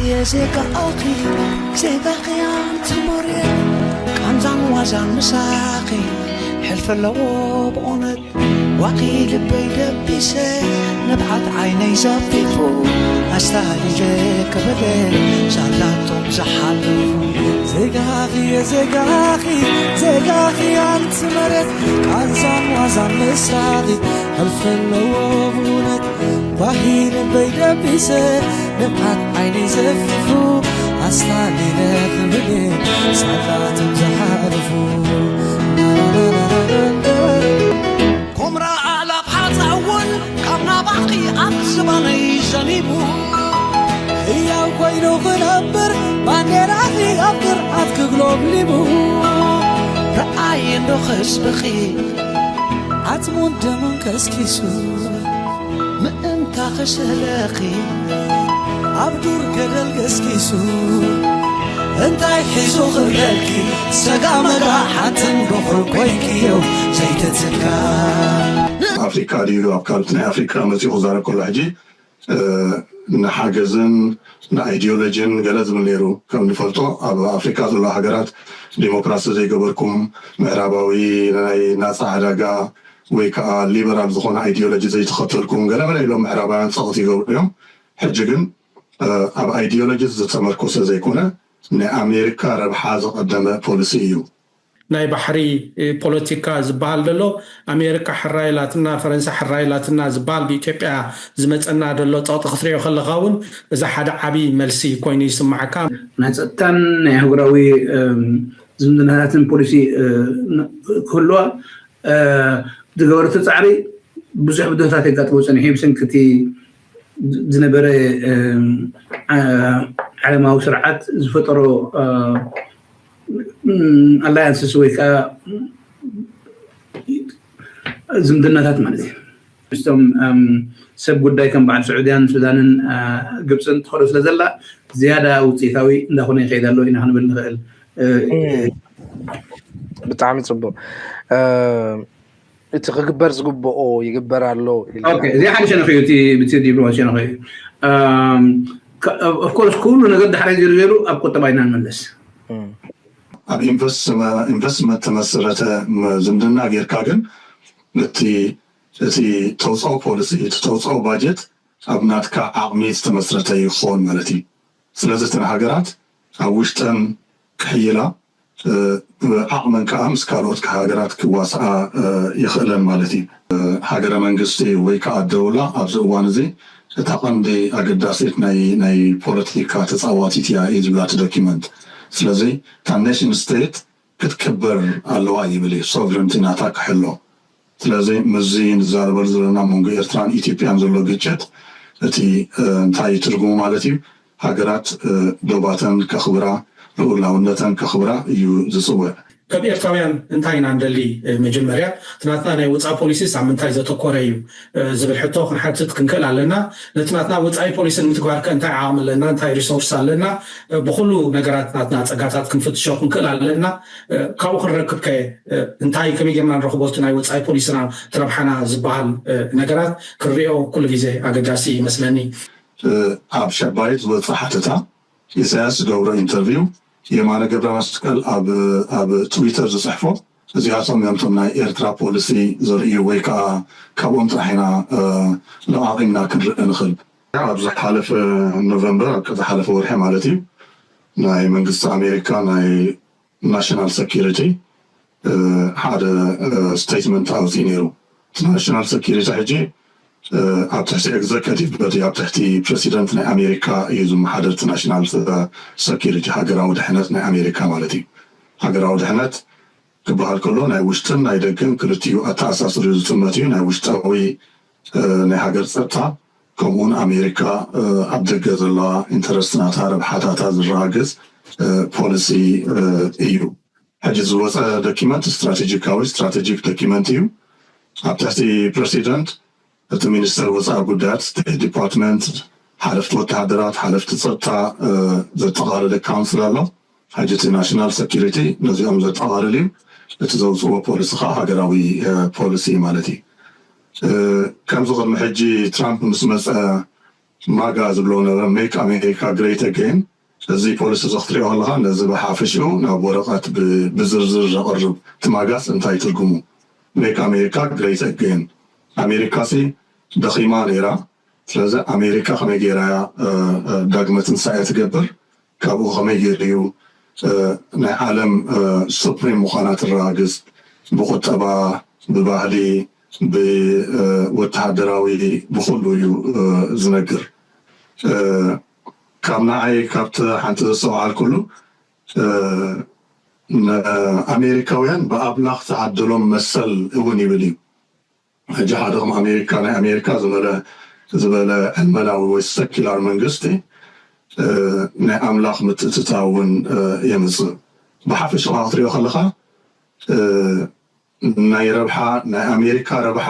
የዜጋኣኺ ዜጋኽያን ትሞርየ ቃንዛን ዋዛን ምሳኺ ሕልፊ ኣለዎ ብእውነት ዋኺ ልበይ ደቢሰ ንብዓት ዓይነይ ዘፊፉ ኣስታሊለ ክብለ ሳላቶም ዝሓልፉ ዜጋኺ የዜጋኺ ዜጋኽያን ትመረት ቃንዛን ዋዛን ምሳኺ ሕልፊ ኣለዎ ብእውነት ኳሂ ልበይ ደቢሰ ንብዓት ዓይነይ ዘፊፉ ኣስታሊለ ክብለ ሳላቶም ዝሓልፉ ኩምራ ኣላብ ሓፃ እውን ካብ ናባኺ ኣብ ዝባነይ ዘኒቡ ህያው ኮይኑ ክነብር ባንዴራኺ ኣብ ግርዓት ክግሎብሊቡ ረኣየ እንዶ ህዝብኺ ዓፅሙን ደሙን ከስኪሱ ምእንታ ክስእለኺ ኣብ ዱር ገደል ገስጊሱ እንታይ ሒዙ ክብለልኪ ሰጋ መጋ ሓትን በኹሪ ኮይንክዮ ዘይትትካ ኣፍሪካ ድዩ ኣብ ካልኦት ናይ ኣፍሪካ መፂኡ ክዛረብ ከሎ ሕጂ ንሓገዝን ንኣይዲዮሎጂን ገለ ዝብል ነይሩ። ከም ንፈልጦ ኣብ ኣፍሪካ ዘለዋ ሃገራት ዲሞክራሲ ዘይገበርኩም፣ ምዕራባዊ ናይ ናፃ ዕዳጋ ወይ ከዓ ሊበራል ዝኾነ ኣይዲዮሎጂ ዘይተኸተልኩም ገለ ገለ ኢሎም ምዕራባውያን ፀቕጢ ይገብሩ እዮም። ሕጂ ግን ኣብ ኣይዲዮሎጂ ዝተመርኮሰ ዘይኮነ ናይ ኣሜሪካ ረብሓ ዘቐደመ ፖሊሲ እዩ። ናይ ባሕሪ ፖለቲካ ዝበሃል ዘሎ ኣሜሪካ ሕራይ ኢላትና፣ ፈረንሳ ሕራይ ኢላትና ዝበሃል ብኢትዮጵያ ዝመፀና ዘሎ ፀቕጢ ክትሪኦ ከለኻ እውን እዚ ሓደ ዓብዪ መልሲ ኮይኑ ይስማዓካ። ናይ ፀጥታን ናይ ኣህጉራዊ ዝምድናታትን ፖሊሲ ክህልዋ ዝገበረቶ ፃዕሪ ብዙሕ ብድሆታት የጋጥሞ ፀኒሑ እዩ። ብሰንኪ እቲ ዝነበረ ዓለማዊ ስርዓት ዝፈጠሮ ኣላያንስስ ወይ ከዓ ዝምድናታት ማለት እዩ። ምስቶም ሰብ ጉዳይ ከም በዓል ስዑድያን ሱዳንን ግብፅን ትኸዶ ስለ ዘላ ዝያዳ ውፅኢታዊ እንዳኾነ ይኸይድ ኣሎ ኢና ክንብል ንኽእል። ብጣዕሚ ፅቡቅ። እቲ ክግበር ዝግብኦ ይግበር ኣሎ። እዚኣ ሓደ ሸነኽ እዩ። እቲ ዲፕሎማሲ ሸነኽ እዩ። ኦፍኮርስ ኩሉ ነገር ዳሕራይ ዜሩ ዜሩ ኣብ ቁጠባ ኢና ንመለስ። ኣብ ኢንቨስትመንት ተመሰረተ ዝምድና ጌርካ ግን እቲ እቲ ተውፅኦ ፖሊሲ እቲ ተውፅኦ ባጀት ኣብ ናትካ ዓቕሚ ዝተመስረተ ይኾን ማለት እዩ። ስለዚ እተን ሃገራት ኣብ ውሽጠን ክሕይላ ዓቕመን ከዓ ምስ ካልኦት ሃገራት ክዋስኣ ይኽእለን ማለት እዩ። ሃገረ መንግስቲ ወይ ከዓ ደውላ ኣብዚ እዋን እዚ እታ ቀንዲ ኣገዳሲት ናይ ናይ ፖለቲካ ተፃዋቲት እያ እዩ ዝብላ እቲ ዶኪመንት። ስለዚ እታ ኔሽን ስቴት ክትክበር ኣለዋ ይብል እዩ። ሶቨረንቲ ናታ ክሕሎ ስለዚ ምስዚ ንዛረበሉ ዘለና መንጎ ኤርትራን ኢትዮጵያን ዘሎ ግጭት እቲ እንታይ እዩ ትርጉሙ ማለት እዩ? ሃገራት ዶባተን ከኽብራ ልኡላውነተን ከኽብራ እዩ ዝፅውዕ። ካብ ኤርትራውያን እንታይ ኢና ንደሊ? መጀመርያ እቲ ናትና ናይ ወፃኢ ፖሊሲስ ኣብ ምንታይ ዘተኮረ እዩ ዝብል ሕቶ ክንሓትት ክንክእል ኣለና። ነቲ ናትና ወፃኢ ፖሊሲ ንምትግባር ከ እንታይ ዓቕሚ ኣለና? እንታይ ሪሶርስ ኣለና? ብኩሉ ነገራት ናትና ፀጋታት ክንፍትሾ ክንክእል ኣለና። ካብኡ ክንረክብ ከ እንታይ ከመይ ጌርና ንረኽቦ እቲ ናይ ወፃኢ ፖሊስና እቲ ረብሓና ዝበሃል ነገራት ክንሪኦ ኩሉ ግዜ ኣገዳሲ ይመስለኒ። ኣብ ሸባይት ዝወፀ ሓተታ ኢሳያስ ዝገብሮ ኢንተርቪው የማነ ገብረመስቀል ኣብ ትዊተር ዝፅሕፎ እዚኣቶም እዮም እቶም ናይ ኤርትራ ፖሊሲ ዘርእዩ ወይ ከዓ ካብኦም ጥራሕ ኢና ለቓቒምና ክንርኢ ንኽእል። ኣብ ዝሓለፈ ኖቨምበር ኣብ ዝሓለፈ ወርሒ ማለት እዩ ናይ መንግስቲ ኣሜሪካ ናይ ናሽናል ሰኪሪቲ ሓደ ስቴትመንት ኣውፂኡ ነይሩ። እቲ ናሽናል ሰኪሪቲ ሕጂ ኣብ ትሕቲ ኤግዘከቲቭ በቲ ኣብ ትሕቲ ፕረሲደንት ናይ ኣሜሪካ እዩ ዝመሓደር። እቲ ናሽናል ሰኪሪቲ ሃገራዊ ድሕነት ናይ ኣሜሪካ ማለት እዩ። ሃገራዊ ድሕነት ክበሃል ከሎ ናይ ውሽጥን ናይ ደገን ክልቲኡ ኣተኣሳስርኡ ዝጥመት እዩ። ናይ ውሽጣዊ ናይ ሃገር ፀጥታ ከምኡውን ኣሜሪካ ኣብ ደገ ዘለዋ ኢንተረስት ናታ ረብሓታታ ዝረጋገፅ ፖሊሲ እዩ። ሕጂ ዝወፀ ዶኪመንት ስትራቴጂካዊ ስትራቴጂክ ዶኪመንት እዩ። ኣብ ትሕቲ ፕረሲደንት እቲ ሚኒስተር ወፃኢ ጉዳያት ስቴት ዲፓርትመንት ሓለፍቲ ወተሃደራት ሓለፍቲ ፀጥታ ዘጠቓለለ ካውንስል ኣሎ። ሕጂ እቲ ናሽናል ሰኪሪቲ ነዚኦም ዘጠቓልል እዩ። እቲ ዘውፅዎ ፖሊሲ ከዓ ሃገራዊ ፖሊሲ ማለት እዩ። ከምዚ ቅድሚ ሕጂ ትራምፕ ምስ መፀ ማጋ ዝብሎ ነበረ፣ make America great again። እዚ ፖሊሲ እዚ ክትሪኦ ከለኻ ነዚ ብሓፈሽኡ ናብ ወረቐት ብ- ብዝርዝር ዘቕርብ፣ እቲ ማጋስ እንታይ ትርጉሙ፣ make America great again። ኣሜሪካ ሲ ደኺማ ነይራ። ስለዚ ኣሜሪካ ከመይ ገይራ እያ ዳግመ ትንሳኤ ትገብር፣ ካብኡ ከመይ ገይሩ እዩ ናይ ዓለም ሱፕሪም ምዃና ትረጋግፅ፣ ብቁጠባ፣ ብባህሊ፣ ብወተሃደራዊ፣ ብኩሉ እዩ ዝነግር። ካብ ንዓይ ካብቲ ሓንቲ ዘስተውዓልኩሉ፣ ኣሜሪካውያን ብኣምላኽ ዝዓደሎም መሰል እውን ይብል እዩ። ሕጂ ሓደ ከም ኣሜሪካ፣ ናይ ኣሜሪካ ዝበለ ዝበለ ዕልመናዊ ወይ ሰኪላር መንግስቲ ናይ ኣምላኽ ምትእትታው እውን የምፅእ። ብሓፈሽኡ ክትሪኦ ከለኻ ናይ ረብሓ፣ ናይ ኣሜሪካ ረብሓ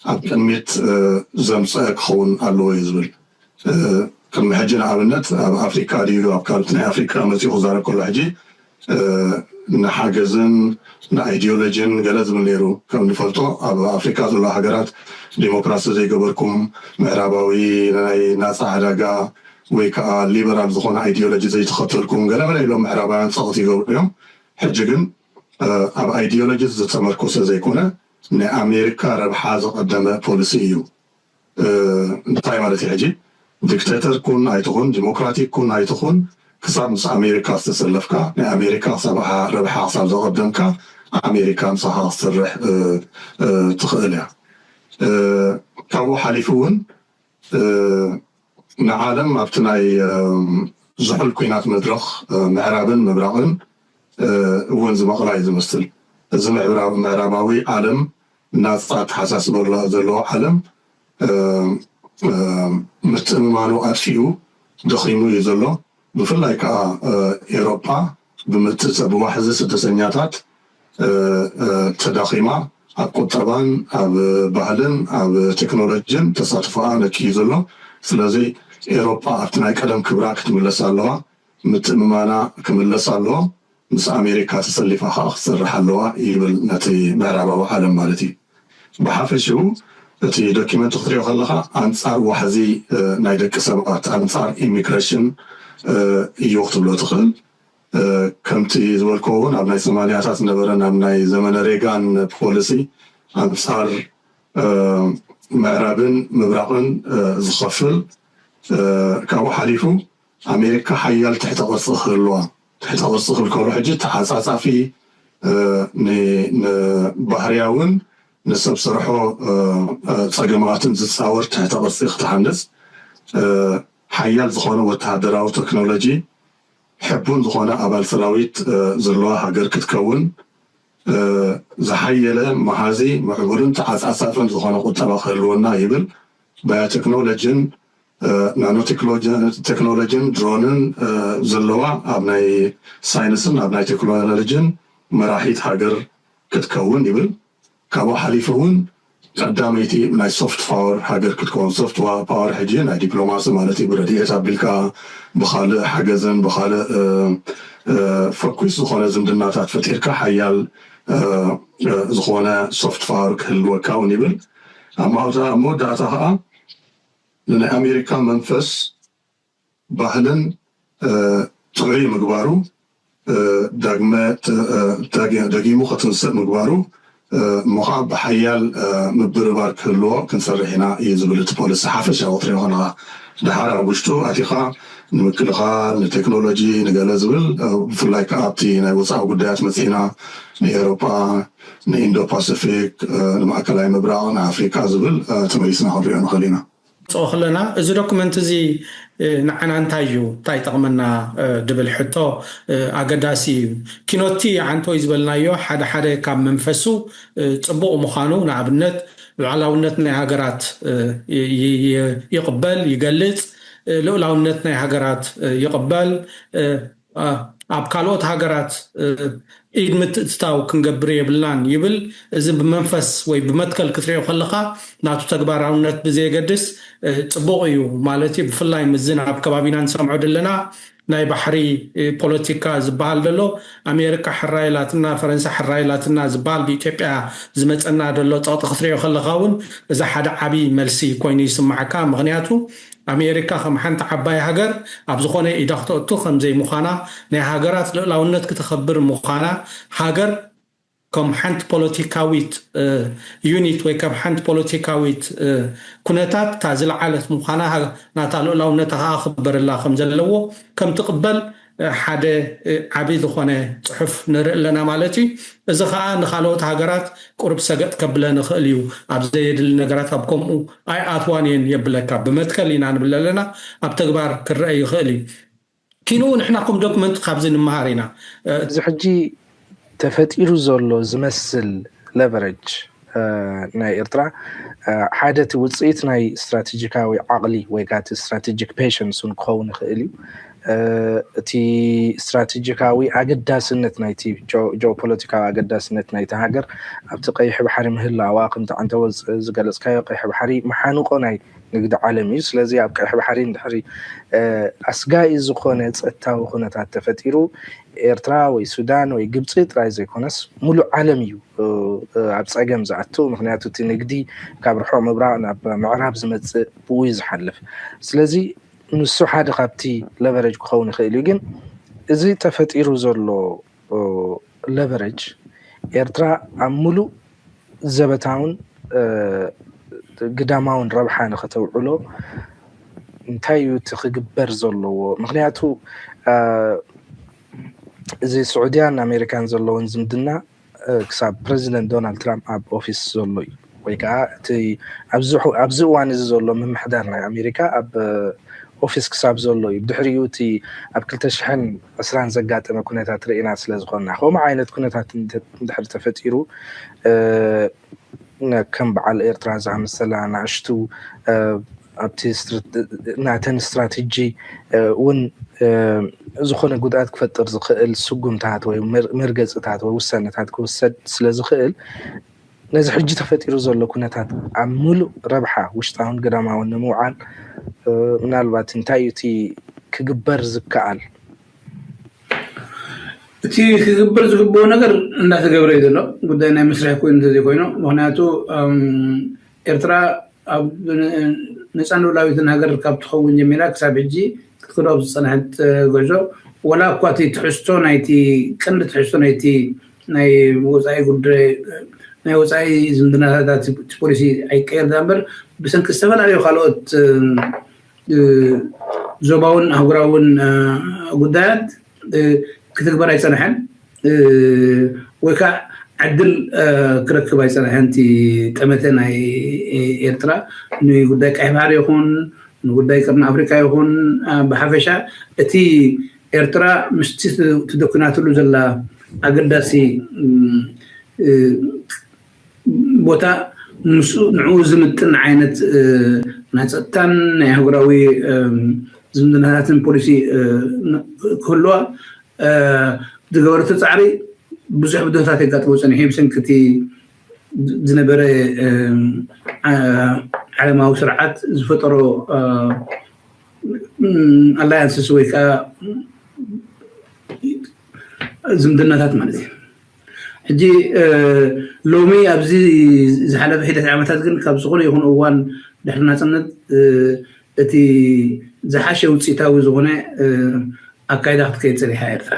ኣብ ቅድሚት ዘምፀአ ክኸውን ኣለዎ እዩ ዝብል። ቅድሚ ሕጂ ንኣብነት ኣብ ኣፍሪካ ድዩ ኣብ ካልኦት ናይ ኣፍሪካ መፂኡ ክዛረብ ከሎ ሕጂ ንሓገዝን ንኣይዲዮሎጂን ገለ ዝብል ነይሩ። ከም ንፈልጦ ኣብ ኣፍሪካ ዘሎ ሃገራት ዲሞክራሲ ዘይገበርኩም፣ ምዕራባዊ ናይ ናፃ ዕዳጋ ወይ ከዓ ሊበራል ዝኾነ ኣይዲዮሎጂ ዘይተኸተልኩም ገለ ገለ ኢሎም ምዕራባውያን ፀቕት ይገብሩ እዮም። ሕጂ ግን ኣብ ኣይዲዮሎጂ ዝተመርኮሰ ዘይኮነ ናይ ኣሜሪካ ረብሓ ዘቐደመ ፖሊሲ እዩ። እንታይ ማለት እዩ ሕጂ? ዲክቴተር ኩን ኣይትኹን፣ ዲሞክራቲክ ኩን ኣይትኹን፣ ክሳብ ምስ ኣሜሪካ ዝተሰለፍካ፣ ናይ ኣሜሪካ ክሳብ ረብሓ ክሳብ ዘቐደምካ፣ ኣሜሪካ ምሳኻ ክትሰርሕ ትኽእል እያ። ካብኡ ሓሊፉ እውን ንዓለም ኣብቲ ናይ ዝሑል ኩናት መድረኽ ምዕራብን ምብራቕን እውን ዝመቕላ እዩ ዝመስል። እዚ ምዕራባዊ ዓለም ናፃ ኣተሓሳስበ ዘለዎ ዓለም ምትእምማኑ ኣጥፊኡ ደኺሙ እዩ ዘሎ። ብፍላይ ከዓ ኤሮፓ ብምትእተ ብዋሕዚ ስደተኛታት ተዳኺማ፣ ኣብ ቁጠባን ኣብ ባህልን ኣብ ቴክኖሎጂን ተሳትፎኣ ነኪዩ ዘሎ። ስለዚ ኤሮፓ ኣብቲ ናይ ቀደም ክብራ ክትምለስ ኣለዋ፣ ምትእምማና ክምለስ ኣለዎ፣ ምስ ኣሜሪካ ተሰሊፋ ከዓ ክትሰርሕ ኣለዋ ይብል ነቲ ምዕራባዊ ዓለም ማለት እዩ። ብሓፈሽኡ እቲ ዶኪመንት ክትሪኦ ከለካ ኣንፃር ዋሕዚ ናይ ደቂ ሰባት ኣንፃር ኢሚግሬሽን እዩ ክትብሎ ትኽእል። ከምቲ ዝበልክዎ እውን ኣብ ናይ ሰማንያታት ዝነበረ ናብ ናይ ዘመነ ሬጋን ፖሊሲ ኣንፃር ምዕራብን ምብራቕን ዝኸፍል፣ ካብኡ ሓሊፉ ኣሜሪካ ሓያል ትሕተ ቅርፂ ክህልዋ፣ ትሕተ ቅርፂ ክብል ከሎ ሕጂ ተዓፃፃፊ ንባህርያውን ንሰብ ሰርሖ ፀገማትን ዝፃወር ትሕተ ቅርፂ ክትሃንፅ ሓያል ዝኾነ ወተሃደራዊ ቴክኖሎጂ ሕቡን ዝኾነ ኣባል ሰራዊት ዘለዋ ሃገር ክትከውን ዝሓየለ መሃዚ ምዕቡልን ተዓፃፃፍን ዝኾነ ቁጠባ ክህልወና ይብል። ባዮቴክኖሎጂን ናኖቴክኖሎጂን ድሮንን ዘለዋ ኣብ ናይ ሳይንስን ኣብ ናይ ቴክኖሎጂን መራሒት ሃገር ክትከውን ይብል። ካብኡ ሓሊፉ እውን ቀዳመይቲ ናይ ሶፍት ፓወር ሃገር ክትከውን፣ ሶፍት ፓወር ሕጂ ናይ ዲፕሎማሲ ማለት እዩ። ብረድኤት ኣቢልካ ብካልእ ሓገዝን ብካልእ ፈኩስ ዝኾነ ዝምድናታት ፈጢርካ ሓያል ዝኾነ ሶፍት ፓወር ክህልወካ እውን ይብል። ኣብ መወዳእታ ከዓ ንናይ ኣሜሪካ መንፈስ ባህልን ጥዑይ ምግባሩ ዳግመ ደጊሙ ክትንስእ ምግባሩ እሞ ከዓ ብሓያል ምብርባር ክህልዎ ክንሰርሕ ኢና እዩ ዝብል እቲ ፖሊሲ ሓፈሻዊ ክትሪኦ ከለካ። ድሓር ኣብ ውሽጡ ኣቲኻ ንምክልኻል ንቴክኖሎጂ ንገለ ዝብል ብፍላይ ከዓ ኣብቲ ናይ ወፃኢ ጉዳያት መፂና ንኤሮጳ ንኢንዶ ፓሲፊክ ንማእከላይ ምብራቕ ንኣፍሪቃ ዝብል ተመሊስና ክንሪኦ ንኽእል ኢና። ንፅኦ ከለና እዚ ዶክመንት እዚ ንዓና እንታይ እዩ እንታይ ይጠቕመና ድብል ሕቶ ኣገዳሲ እዩ። ኪኖቲ ዓንቶይ ዝበልናዮ ሓደ ሓደ ካብ መንፈሱ ፅቡቕ ምዃኑ ንኣብነት ሉዓላውነት ናይ ሃገራት ይቕበል ይገልፅ፣ ልኡላውነት ናይ ሃገራት ይቕበል፣ ኣብ ካልኦት ሃገራት ኢድ ምትእትታው ክንገብር የብልናን ይብል። እዚ ብመንፈስ ወይ ብመትከል ክትሪኦ ከለካ ናቱ ተግባራውነት ብዘየገድስ ፅቡቕ እዩ ማለት እዩ። ብፍላይ ምዚ ኣብ ከባቢና ንሰምዖ ዘለና ናይ ባሕሪ ፖለቲካ ዝበሃል ዘሎ ኣሜሪካ ሕራይ ኢላትና ፈረንሳ ሕራይ ኢላትና ዝበሃል ብኢትዮጵያ ዝመፀና ዘሎ ፀቕጢ ክትሪኦ ከለካ እውን እዚ ሓደ ዓብዪ መልሲ ኮይኑ ይስማዓካ። ምክንያቱ ኣሜሪካ ከም ሓንቲ ዓባይ ሃገር ኣብ ዝኾነ ኢዳ ክተእቱ ከም ዘይምዃና፣ ናይ ሃገራት ልእላውነት ክተኸብር ምዃና፣ ሃገር ከም ሓንቲ ፖለቲካዊት ዩኒት ወይ ከም ሓንቲ ፖለቲካዊት ኩነታት እታ ዝለዓለት ምዃና፣ ናታ ልእላውነታ ከዓ ክበረላ ከም ዘለዎ ከም ትቕበል ሓደ ዓብዪ ዝኾነ ፅሑፍ ንርኢ ኣለና ማለት እዩ። እዚ ከዓ ንካልኦት ሃገራት ቁሩብ ሰገጥ ከብለ ንኽእል እዩ። ኣብ ዘየድሊ ነገራት ኣብ ከምኡ ኣይኣትዋን እየን የብለካ። ብመትከል ኢና ንብል ኣለና፣ ኣብ ተግባር ክረአ ይኽእል እዩ። ኪንኡ ንሕና ከም ዶክመንት ካብዚ ንምሃር ኢና። እዚ ሕጂ ተፈጢሩ ዘሎ ዝመስል ለቨረጅ ናይ ኤርትራ ሓደ እቲ ውፅኢት ናይ ስትራቴጂካዊ ዓቕሊ ወይ ከዓ እቲ ስትራቴጂክ ፔሽንስ እውን ክኸውን ይኽእል እዩ። እቲ ስትራቴጂካዊ ኣገዳስነት ናይቲ ጂኦፖለቲካዊ ኣገዳስነት ናይቲ ሃገር ኣብቲ ቀይሕ ባሕሪ ምህላዋ ከምቲ ዓንተወ ዝገለፅካዮ ቀይሕ ባሕሪ መሓንቆ ናይ ንግዲ ዓለም እዩ። ስለዚ ኣብ ቀይሕ ባሕሪ እንድሕሪ ኣስጋኢ ዝኾነ ፀጥታዊ ኩነታት ተፈጢሩ ኤርትራ ወይ ሱዳን ወይ ግብፂ ጥራይ ዘይኮነስ ሙሉእ ዓለም እዩ ኣብ ፀገም ዝኣቱ። ምክንያቱ እቲ ንግዲ ካብ ርሑቕ ምብራቕ ናብ ምዕራብ ዝመፅእ ብኡ እዩ ዝሓልፍ። ስለዚ ንሱ ሓደ ካብቲ ለቨረጅ ክኸውን ይኽእል እዩ። ግን እዚ ተፈጢሩ ዘሎ ለቨረጅ ኤርትራ ኣብ ሙሉእ ዘበታውን ግዳማውን ረብሓ ንኸተውዕሎ እንታይ እዩ እቲ ክግበር ዘለዎ? ምክንያቱ እዚ ስዑድያን ኣሜሪካን ዘለውን ዝምድና ክሳብ ፕረዚደንት ዶናልድ ትራምፕ ኣብ ኦፊስ ዘሎ እዩ። ወይ ከዓ እቲ ኣብዚ እዋን እዚ ዘሎ ምምሕዳር ናይ ኣሜሪካ ኣብ ኦፊስ ክሳብ ዘሎ እዩ። ብድሕሪኡ እቲ ኣብ ክልተ ሽሕን ዕስራን ዘጋጠመ ኩነታት ርኢና ስለ ዝኾንና፣ ከምኡ ዓይነት ኩነታት እንድሕር ተፈጢሩ ከም በዓል ኤርትራ ዝኣመሰላ ናእሽቱ ኣብቲ ናተን ስትራቴጂ እውን ዝኾነ ጉድኣት ክፈጥር ዝኽእል ስጉምታት ወይ መርገፅታት ወይ ውሳነታት ክውሰድ ስለ ዝኽእል ነዚ ሕጂ ተፈጢሩ ዘሎ ኩነታት ኣብ ሙሉእ ረብሓ ውሽጣውን ግዳማውን ንምውዓል ምናልባት እንታይ እዩ እቲ ክግበር ዝከኣል? እቲ ክግበር ዝግብኦ ነገር እንዳተገብረ እዩ ዘሎ። ጉዳይ ናይ መስርሕ ኮይኑ እንተዘይኮይኑ፣ ምክንያቱ ኤርትራ ኣብ ነፃን ሉዓላዊትን ሃገር ካብ ትኸውን ጀሚራ ክሳብ ሕጂ ክትከዶ ኣብ ዝፀንሐት ጉዕዞ፣ ወላ እኳ እቲ ትሕዝቶ ናይቲ ቀንዲ ትሕዝቶ ናይቲ ናይ ወፃኢ ጉዳይ ናይ ወፃኢ ዝምድናታት እቲ ፖሊሲ ኣይቀየር እምበር ብሰንኪ ዝተፈላለዩ ካልኦት ዞባውን ኣህጉራውን ጉዳያት ክትግበር ኣይፀንሐን ወይ ከዓ ዕድል ክረክብ ኣይፀንሐን። እቲ ጠመተ ናይ ኤርትራ ንጉዳይ ቀይሕ ባሕሪ ይኹን ንጉዳይ ቀርኒ ኣፍሪካ ይኹን ብሓፈሻ እቲ ኤርትራ ምስቲ ተደኩናትሉ ዘላ ኣገዳሲ ቦታ ንኡ ዝምጥን ዓይነት ናይ ፀጥታን ናይ ኣህጉራዊ ዝምድናታትን ፖሊሲ ክህልዋ ዝገበረቶ ፃዕሪ ብዙሕ ብድሆታት የጋጥሞ ፀኒሑ ብሰንኪ እቲ ዝነበረ ዓለማዊ ስርዓት ዝፈጠሮ ኣላያንስስ ወይ ከዓ ዝምድናታት ማለት እዩ። ሕጂ ሎሚ ኣብዚ ዝሓለፈ ሒደት ዓመታት ግን ካብ ዝኾነ ይኹን እዋን ድሕሪ ናፅነት እቲ ዝሓሸ ውፅኢታዊ ዝኾነ ኣካይዳ ክትከይድ ፀኒሓ ኤርትራ።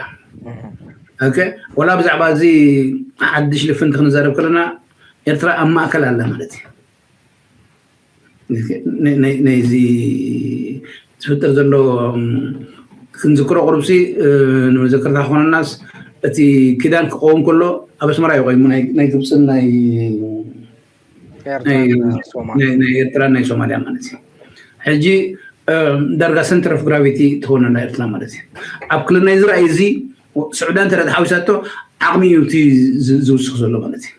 ወላ ብዛዕባ እዚ ሓድሽ ልፍንቲ ክንዛረብ ከለና ኤርትራ ኣብ ማእከል ኣላ ማለት እዩ። ናይዚ ዝፍጠር ዘሎ ክንዝክሮ ቁሩብሲ ንመዘክርታ ክኾነናስ እቲ ኪዳን ክኸውን ከሎ ኣብ ኣስመራ እዩ ቆይሙ ናይ ግብፅን ናይ ኤርትራን ናይ ሶማልያ ማለት እዩ። ሕጂ ዳርጋ center of gravity ትኾነና ኤርትራ ማለት እዩ። ኣብ ክልል ናይ ዝራእይ እዚ ስዑዳን እንተ ተሓዊሳቶ ዓቕሚ እዩ እቲ ዝውስኽ ዘሎ ማለት እዩ።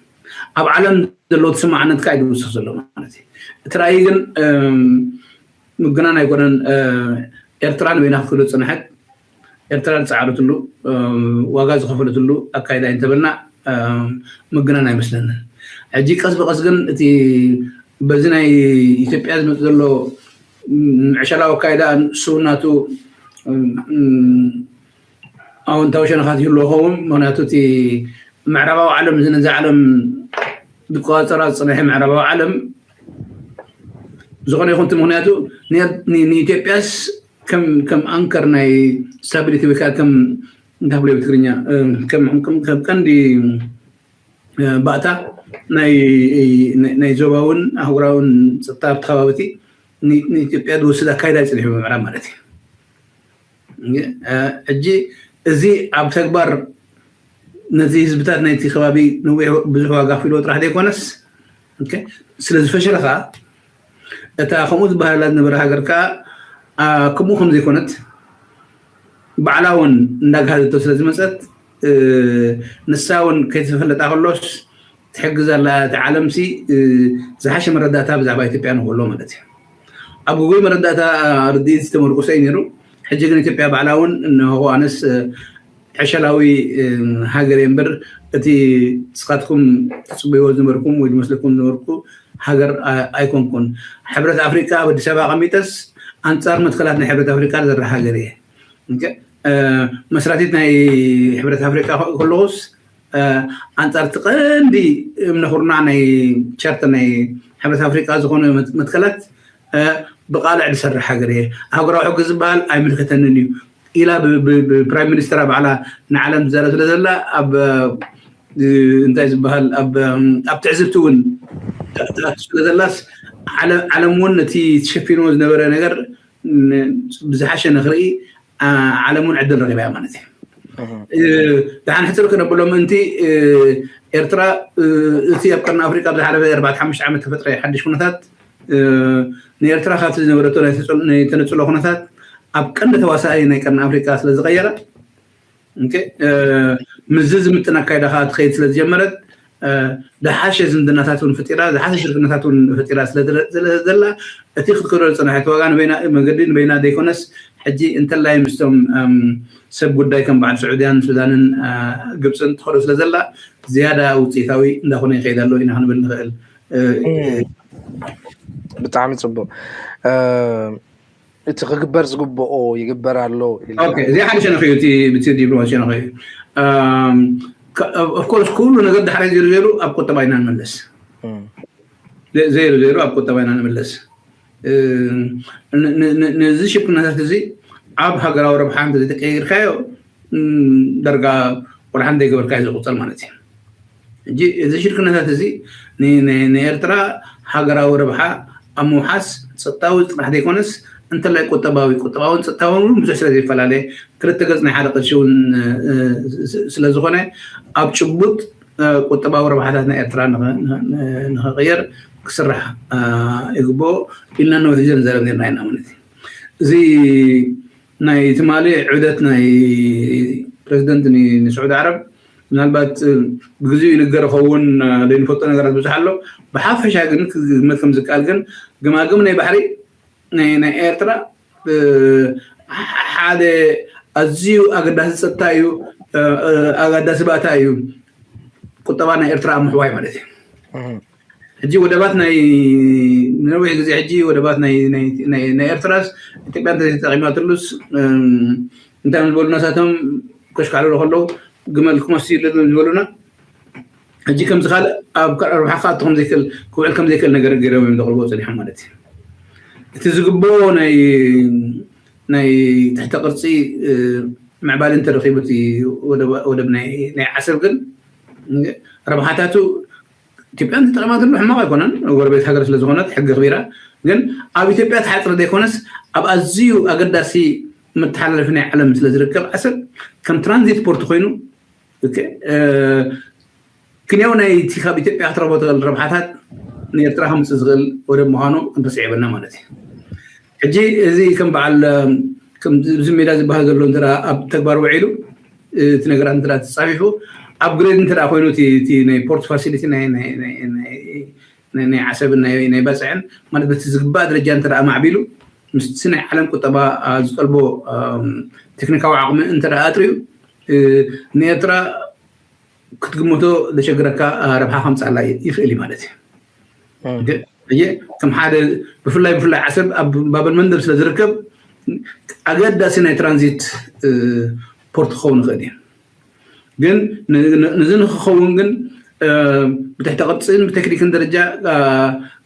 ኣብ ዓለም ዘለዎ ተሰማዕነት ከዓ ይውስኽ ዘሎ ማለት እዩ። እቲ ራእይ ግን ምግናን ኣይኮነን። ኤርትራ ንበይና ክትክሎ ዝፀንሐት ኤርትራ ዝፀዓረትሉ ዋጋ ዝኸፈለትሉ ኣካይዳ እንተበልና ምግናን ኣይመስለንን። ሕጂ ቀስ ብቀስ ግን እቲ በዚ ናይ ኢትዮጵያ ዝመፅ ዘሎ ዕሸላዊ ኣካይዳ ንሱ ናቱ ኣወንታዊ ሸነኻት ይህልዎ ኸውን። ምክንያቱ እቲ ምዕራባዊ ዓለም እዚ ነዚ ዓለም ዝቆፃፀራ ዝፀንሐ ምዕራባዊ ዓለም ዝኾነ ይኹን እቲ ምኽንያቱ ንኤር- ን- ንኢትዮጵያስ ከም ከም ኣንከር ናይ ስታቢሊቲ ወይ ከዓ ከም እንታይ ብሎ ብትግርኛ እም፣ ከም ከም ከም ቀንዲ እ፣ ባእታ ናይ ናይ- ናይ ዞባውን ኣህጉራውን ጸጥታ ኣብቲ ከባቢ እቲ ን- ንኢትዮጵያ ዝወስድ ኣካይዳ ይጽንሕ ብምዕራብ ማለት እዩ። እ፣ ሕጂ እዚ ኣብ ተግባር ነዚ ህዝብታት ናይቲ ከባቢ ነዊሕ ብዙሕ ዋጋ ክፍልዎ ጥራሕ ዘይኮነስ ኦኬ፣ ስለ ዝፈሸለ ከዓ እታ ከምኡ ዝበሃላ ዝነበረ ሃገር ከዓ ኣ፣ ከምኡ ከም ዘይኮነት ባዕላ እውን እንዳጋሃደቶ ስለ ዝመፀት እ፣ ንሳ እውን ከይተፈለጣ ከሎስ ትሕግዝ ኣላ። እቲ ዓለምሲ እ፣ ዝሓሸ መረዳእታ ብዛዕባ ኢትዮጵያ ንክህሎ ማለት እዩ። ኣብ ግጉይ መረዳእታ ርድኢት ዝተመርኮሰ እዩ ነይሩ። ሕጂ ግን ኢትዮጵያ ባዕላ እውን እንሆ ኣነስ እ፣ ዕሸላዊ እ፣ ሃገር እየ እምበር እቲ ንስኻትኩም ትፅበይዎ ዝነበርኩም ወይ ዝመስለኩም ዝነበርኩ ሃገር ኣ- ኣይኮንኩን። ሕብረት ኣፍሪቃ ኣብ ኣዲስ ኣበባ ኣቐሚጠስ ኣንፃር መትከላት ናይ ሕብረት ኣፍሪቃ ዝሰርሕ ሃገር እየ። ኦኬ፣ እ፣ መስራቲት ናይ ሕብረት ኣፍሪቃ ከለኹስ እ፣ ኣንፃር እቲ ቀንዲ እምነ ኩርናዕ ናይ ቻርተር ናይ ሕብረት ኣፍሪቃ ዝኾነ መት- መትከላት እ፣ ብቃልዕ ዝሰርሕ ሃገር እየ። ኣህጉራዊ ሕጊ ዝበሃል ኣይምልከተንን እዩ ኢላ ብ- ብ- ብፕራይም ሚኒስትራ ባዕላ ንዓለም ትዛረብ ስለ ዘላ ኣብ እ፣ እንታይ ዝበሃል ኣብ እም፣ ኣብ ትዕዝብቲ እውን ትኣቱ ስለ ዘላስ ዓለ- ዓለም እውን ነቲ ተሸፊንዎ ዝነበረ ነገር ን- ብዝሓሸ ንክርኢ ኣ፣ ዓለም እውን ዕድል ረኺባ እያ ማለት እዩ። እ፣ ደሓን ሕፅር ክነብሎ ምእንቲ እ፣ ኤርትራ እ፣ እቲ ኣብ ቀርኒ ኣፍሪቃ ብዝሓለፈ ኣርባዕተ ሓሙሽተ ዓመት ተፈጥረ ሓድሽ ኩነታት እ፣ ንኤርትራ ካብቲ ዝነበረቶ ናይ ተፅዕኖ- ናይ ተነፅሎ ኩነታት ኣብ ቀንዲ ተዋሳኣይ ናይ ቀርኒ ኣፍሪቃ ስለ ዝቐየረ ኦኬ፣ እ፣ ምስዚ ዝምጥን ኣካይዳ ከዓ ትኸይድ ስለ ዝጀመረት እ፣ ዝሓሸ ዝምድናታት እውን ፈጢራ ዝሓሸ ሽርክነታት እውን ፈጢራ ስለ ዝረ- ስለ ዘላ እቲ ክትከዶ ዝፀናሐት ዋጋ ንበይና መገዲ ንበይና ዘይኮነስ ሕጂ እንተላይ ምስቶም እም፣ ሰብ ጉዳይ ከም በዓል ስዑድያን ሱዳንን እ፣ ግብፅን ትኸዶ ስለ ዘላ ዝያዳ ውፅኢታዊ እንዳኾነ ይኸይድ ኣሎ ኢና ክንብል ንኽእል። እ፣ ብጣዕሚ ፅቡቅ። እ፣ እቲ ክግበር ዝግብኦ ይግበር ኣሎ ኢልና ኦኬ፣ እዚ ሓደ ሸነኽ እዩ። እቲ ብቲ ዲፕሎማሲ ሸነኽ እዩ። ኦፍኮርስ ኩሉ ነገር ዳሕራይ ዘይሩ ዘይሩ ኣብ ቁጠባ ኢና ንመለስ። እም። ዘ- ዘይሩ ዘይሩ ኣብ ቁጠባ ኢና ንመለስ። እ፣ ን- ን- ን- ነዚ ሽርክነታት እዚ ኣብ ሃገራዊ ረብሓ እንተዘይተቀይርካዮ እም፣ ዳርጋ ቆልሓ እንደይገበርካ እዩ ዝቁፀር ማለት እዩ። ሕጂ እዚ ሽርክነታት እዚ ን- ን- ንኤርትራ ሃገራዊ ረብሓ ኣብ ምውሓስ ጸጥታዊ ጥራሕ ዘይኮነስ እንተላይ ቁጠባዊ ቁጠባውን ጸጥታውን እውን ብዙሕ ስለ ዘይፈላለ ክልተ ገጽ ናይ ሓደ ቅርሺ እውን እ፣ ስ- ስለ ዝኾነ ኣብ ጭቡጥ እ፣ ቁጠባዊ ረብሓታት ናይ ኤርትራ ንኸ- ን- ን- ንኸቕየር ክስራሕ እ፣ ይግብኦ ኢልና ነዊሕ ግዜ ንዛረብ ነርና ኢና ማለት እዩ። እዚ ናይ ትማሊ ዑደት ናይ ፕረዚደንት ን- ንስዑዲ ዓረብ ምናልባት እ፣ ብግዚኡ ይንገር ኸውን እ፣ ዘይንፈልጦ ነገራት ብዙሕ ኣሎ። ብሓፈሻ ግን ክግመት ከም ዝከኣል ግን ግማግም ናይ ባሕሪ ናይ ናይ ኤርትራ እ፣ ሓደ ኣዝዩ ኣገዳሲ ጸጥታ እዩ። እ፣ እ፣ ኣገዳሲ ባእታ እዩ ቁጠባ ናይ ኤርትራ ኣብ ምሕዋይ ማለት እዩ። ሕጂ ወደባት ናይ ነዊሕ ግዜ ሕጂ ወደባት ናይ ናይ ናይ ናይ ኤርትራስ ኢትዮጵያ እንተ ተጠቂማትሉስ እም፣ እንታይ እዮም ዝበሉና ሳቶም ከሽካዕልሉ ከለዉ ግመል ክመስ ይብለሉ ዝበሉና። ሕጂ ከምዚ ካልእ ኣብ ካልእ ረብሓ ክኣቱ ከም ዘይክእል ክውዕል ከም ዘይክእል ነገር ገይሮም እዮም ዘቕርቦ ጸኒሖም ማለት እዩ። እቲ ዝግብኦ ናይ ናይ ትሕተ ቅርጺ እ፣ ምዕባለ እንተረኺቡ እቲ ወደብ ወደብ ናይ ናይ ዓሰብ ግን ረብሓታቱ ኢትዮጵያ ተጠቂማትሉ ሕማቕ ኣይኮነን፣ ጎረቤት ሃገር ስለ ዝኾነት ሕጊ ኣኽቢራ። ግን ኣብ ኢትዮጵያ ተሓፅረ ዘይኮነስ ኣብ ኣዝዩ ኣገዳሲ መተሓላለፊ ናይ ዓለም ስለ ዝርከብ ዓሰብ ከም ትራንዚት ፖርት ኮይኑ ኦኬ፣ እ፣ ክንያው ናይ እቲ ካብ ኢትዮጵያ ክትረክቦ ትኽእል ረብሓታት ንኤርትራ ከምፅእ ዝኽእል ወደብ ምዃኑ ክንተስዒበና ማለት እዩ። ሕጂ እዚ ከም በዓል እም፣ ከም እዚ ሜዳ ዝበሃል ዘሎ እንተ ኣብ ተግባር ውዒሉ እቲ ነገራት እንተ ተፃፊፉ ኣፕግሬድ እንተ ኮይኑ እቲ እቲ ናይ ፖርት ፋሲሊቲ ናይ ናይ ናይ ናይ ናይ ናይ ዓሰብን ናይ ናይ ባፅዕን ማለት በቲ ዝግባእ ደረጃ እንተ ኣማዕቢሉ ምስቲ ናይ ዓለም ቁጠባ አ፣ ዝጠልቦ እም፣ ቴክኒካዊ ዓቕሚ እንተ ኣጥርዩ እ፣ ንኤርትራ ክትግምቶ ዘሸግረካ አ፣ ረብሓ ከምፅኣላ ይኽእል እዩ ማለት እዩ። እም። ግን እየ ከም ሓደ ብፍላይ ብፍላይ ዓሰብ ኣብ ባበል መንደብ ስለ ዝርከብ ኣገዳሲ ናይ ትራንዚት እ፣ ፖርት ክኸውን ይኽእል እዩ። ግን ን- ን- ንዚ ንክኸውን ግን እ፣ ብትሕተ ቅርፅን ብቴክኒክን ደረጃ አ፣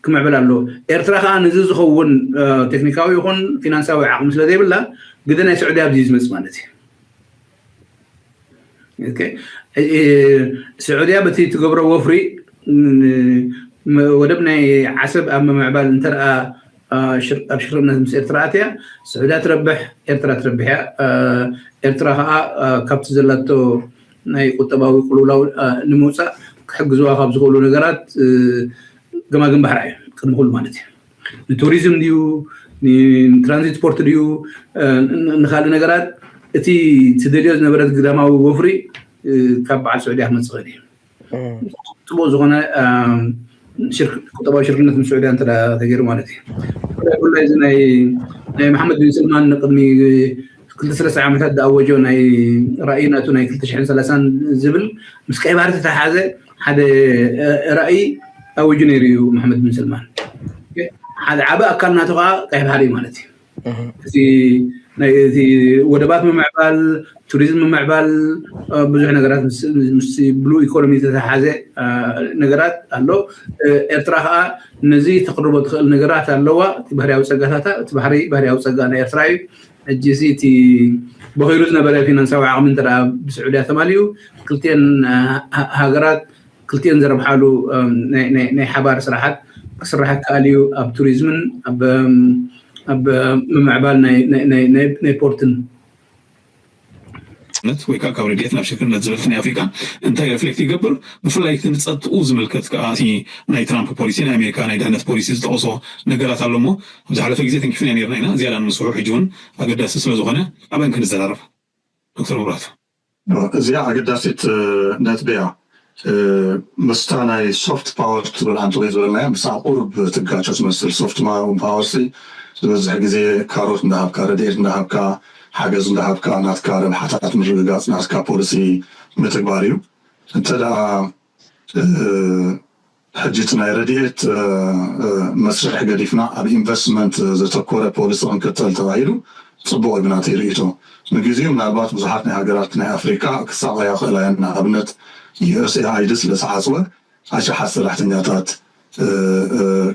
ክምዕብል ኣለዎ። ኤርትራ ከዓ ነዚ ዝኸውን ቴክኒካዊ ይኹን ፊናንሳዊ ዓቕሚ ስለ ዘይብላ ግደ ናይ ስዑዲ ኣብዚ ዝመፅ ማለት እዩ። ስዑድያ በቲ ትገብሮ ወፍሪ ወደብ ናይ ዓሰብ ኣብ ምምዕባል እንተኣ ኣብ ሽርክነት ምስ ኤርትራ ኣትያ ስዑድያ ትረብሕ፣ ኤርትራ ትረብሕ እያ። ኤርትራ ከዓ ካብቲ ዘላቶ ናይ ቁጠባዊ ቅልውላው ንምውፃእ ክሕግዝዋ ካብ ዝኽእሉ ነገራት ገማግም ባሕራ እዩ ቅድሚ ኩሉ ማለት እዩ። ንቱሪዝም ድዩ ንትራንዚት ፖርት ድዩ ንካልእ ነገራት እቲ ትደልዮ ዝነበረት ግዳማዊ ወፍሪ ካብ በዓል ስዑድያ ክመፅእ ይኽእል እዩ። ፅቡቅ ዝኾነ ቁጠባዊ ሽርክነት ምስ ስዑድያ እንተ ተገይሩ ማለት እዩ። ብፍላይ እዚ ናይ መሓመድ ቢን ሰልማን ቅድሚ ክልተ ሰለስተ ዓመታት ዝኣወጆ ናይ ራእይ ናቱ ናይ ክልተ ሽሕን ሰላሳን ዝብል ምስ ቀይ ባህሪ ዝተተሓሓዘ ሓደ ራእይ ኣዊጁ ነይሩ እዩ መሓመድ ቢን ሰልማን። ሓደ ዓቢ ኣካል ናቱ ከዓ ቀይ ባህሪ ማለት እዩ። እቲ ወደባት ምምዕባል፣ ቱሪዝም ምምዕባል፣ ብዙሕ ነገራት ምስ ብሉ ኢኮኖሚ ዝተተሓዘ ነገራት ኣሎ። ኤርትራ ከዓ ነዚ ተቅርቦ ትኽእል ነገራት ኣለዋ። እቲ ባህርያዊ ፀጋታታ እቲ ባህሪ ባህርያዊ ፀጋ ናይ ኤርትራ እዩ። ሕጂ እዚ እቲ በኺሩ ዝነበረ ፊናንሳዊ ዓቕሚ እንተ ብስዑድያ ተማሊኡ ክልቲኤን ሃገራት ክልቲኤን ዘረብሓሉ ናይ ሓባር ስራሓት ክስራሕ ይከኣል እዩ። ኣብ ቱሪዝምን ኣብ ምምዕባል ናይ ፖርትን ነት ወይ ከዓ ካብ ረድኤት ናብ ሽርክነት ዝበልቲ ናይ ኣፍሪካ እንታይ ሪፍሌክት ይገብር? ብፍላይ እቲ ንፀጥኡ ዝምልከት ከዓ እቲ ናይ ትራምፕ ፖሊሲ ናይ ኣሜሪካ ናይ ድሕነት ፖሊሲ ዝጠቕሶ ነገራት ኣሎ እሞ ኣብ ዝሓለፈ ግዜ ተንኪፍና ነርና ኢና። ዝያዳ ንምስሑ ሕጂ እውን ኣገዳሲ ስለዝኾነ ኣበን ክንዘራረብ። ዶክተር ሙራት እዚኣ ኣገዳሲት ነጥቢ እያ። ምስታ ናይ ሶፍት ፓወር ትብል ሓንቲ ወይ ዝበልናያ ምስኣ ቁሩብ ትጋጮ ትመስል። ሶፍት ፓወር ሲ ዝበዝሕ ግዜ ካሮት እንዳሃብካ ረድኤት እንዳሃብካ ሓገዝ እንዳሃብካ ናትካ ረብሓታት ምርግጋፅ ናትካ ፖሊሲ ምትግባር እዩ። እንተ ደኣ ሕጂ እቲ ናይ ረድኤት መስርሕ ገዲፍና ኣብ ኢንቨስትመንት ዘተኮረ ፖሊሲ ክንክተል ተባሂሉ ፅቡቕ እዩ ብናተይ ርእይቶ። ንግዚኡ ምናልባት ብዙሓት ናይ ሃገራት ናይ ኣፍሪካ ክሳቐያ ይኽእላ እየን። ንኣብነት ዩኤስኤኣይዲ ስለ ዝዓፅወ ኣሽሓት ሰራሕተኛታት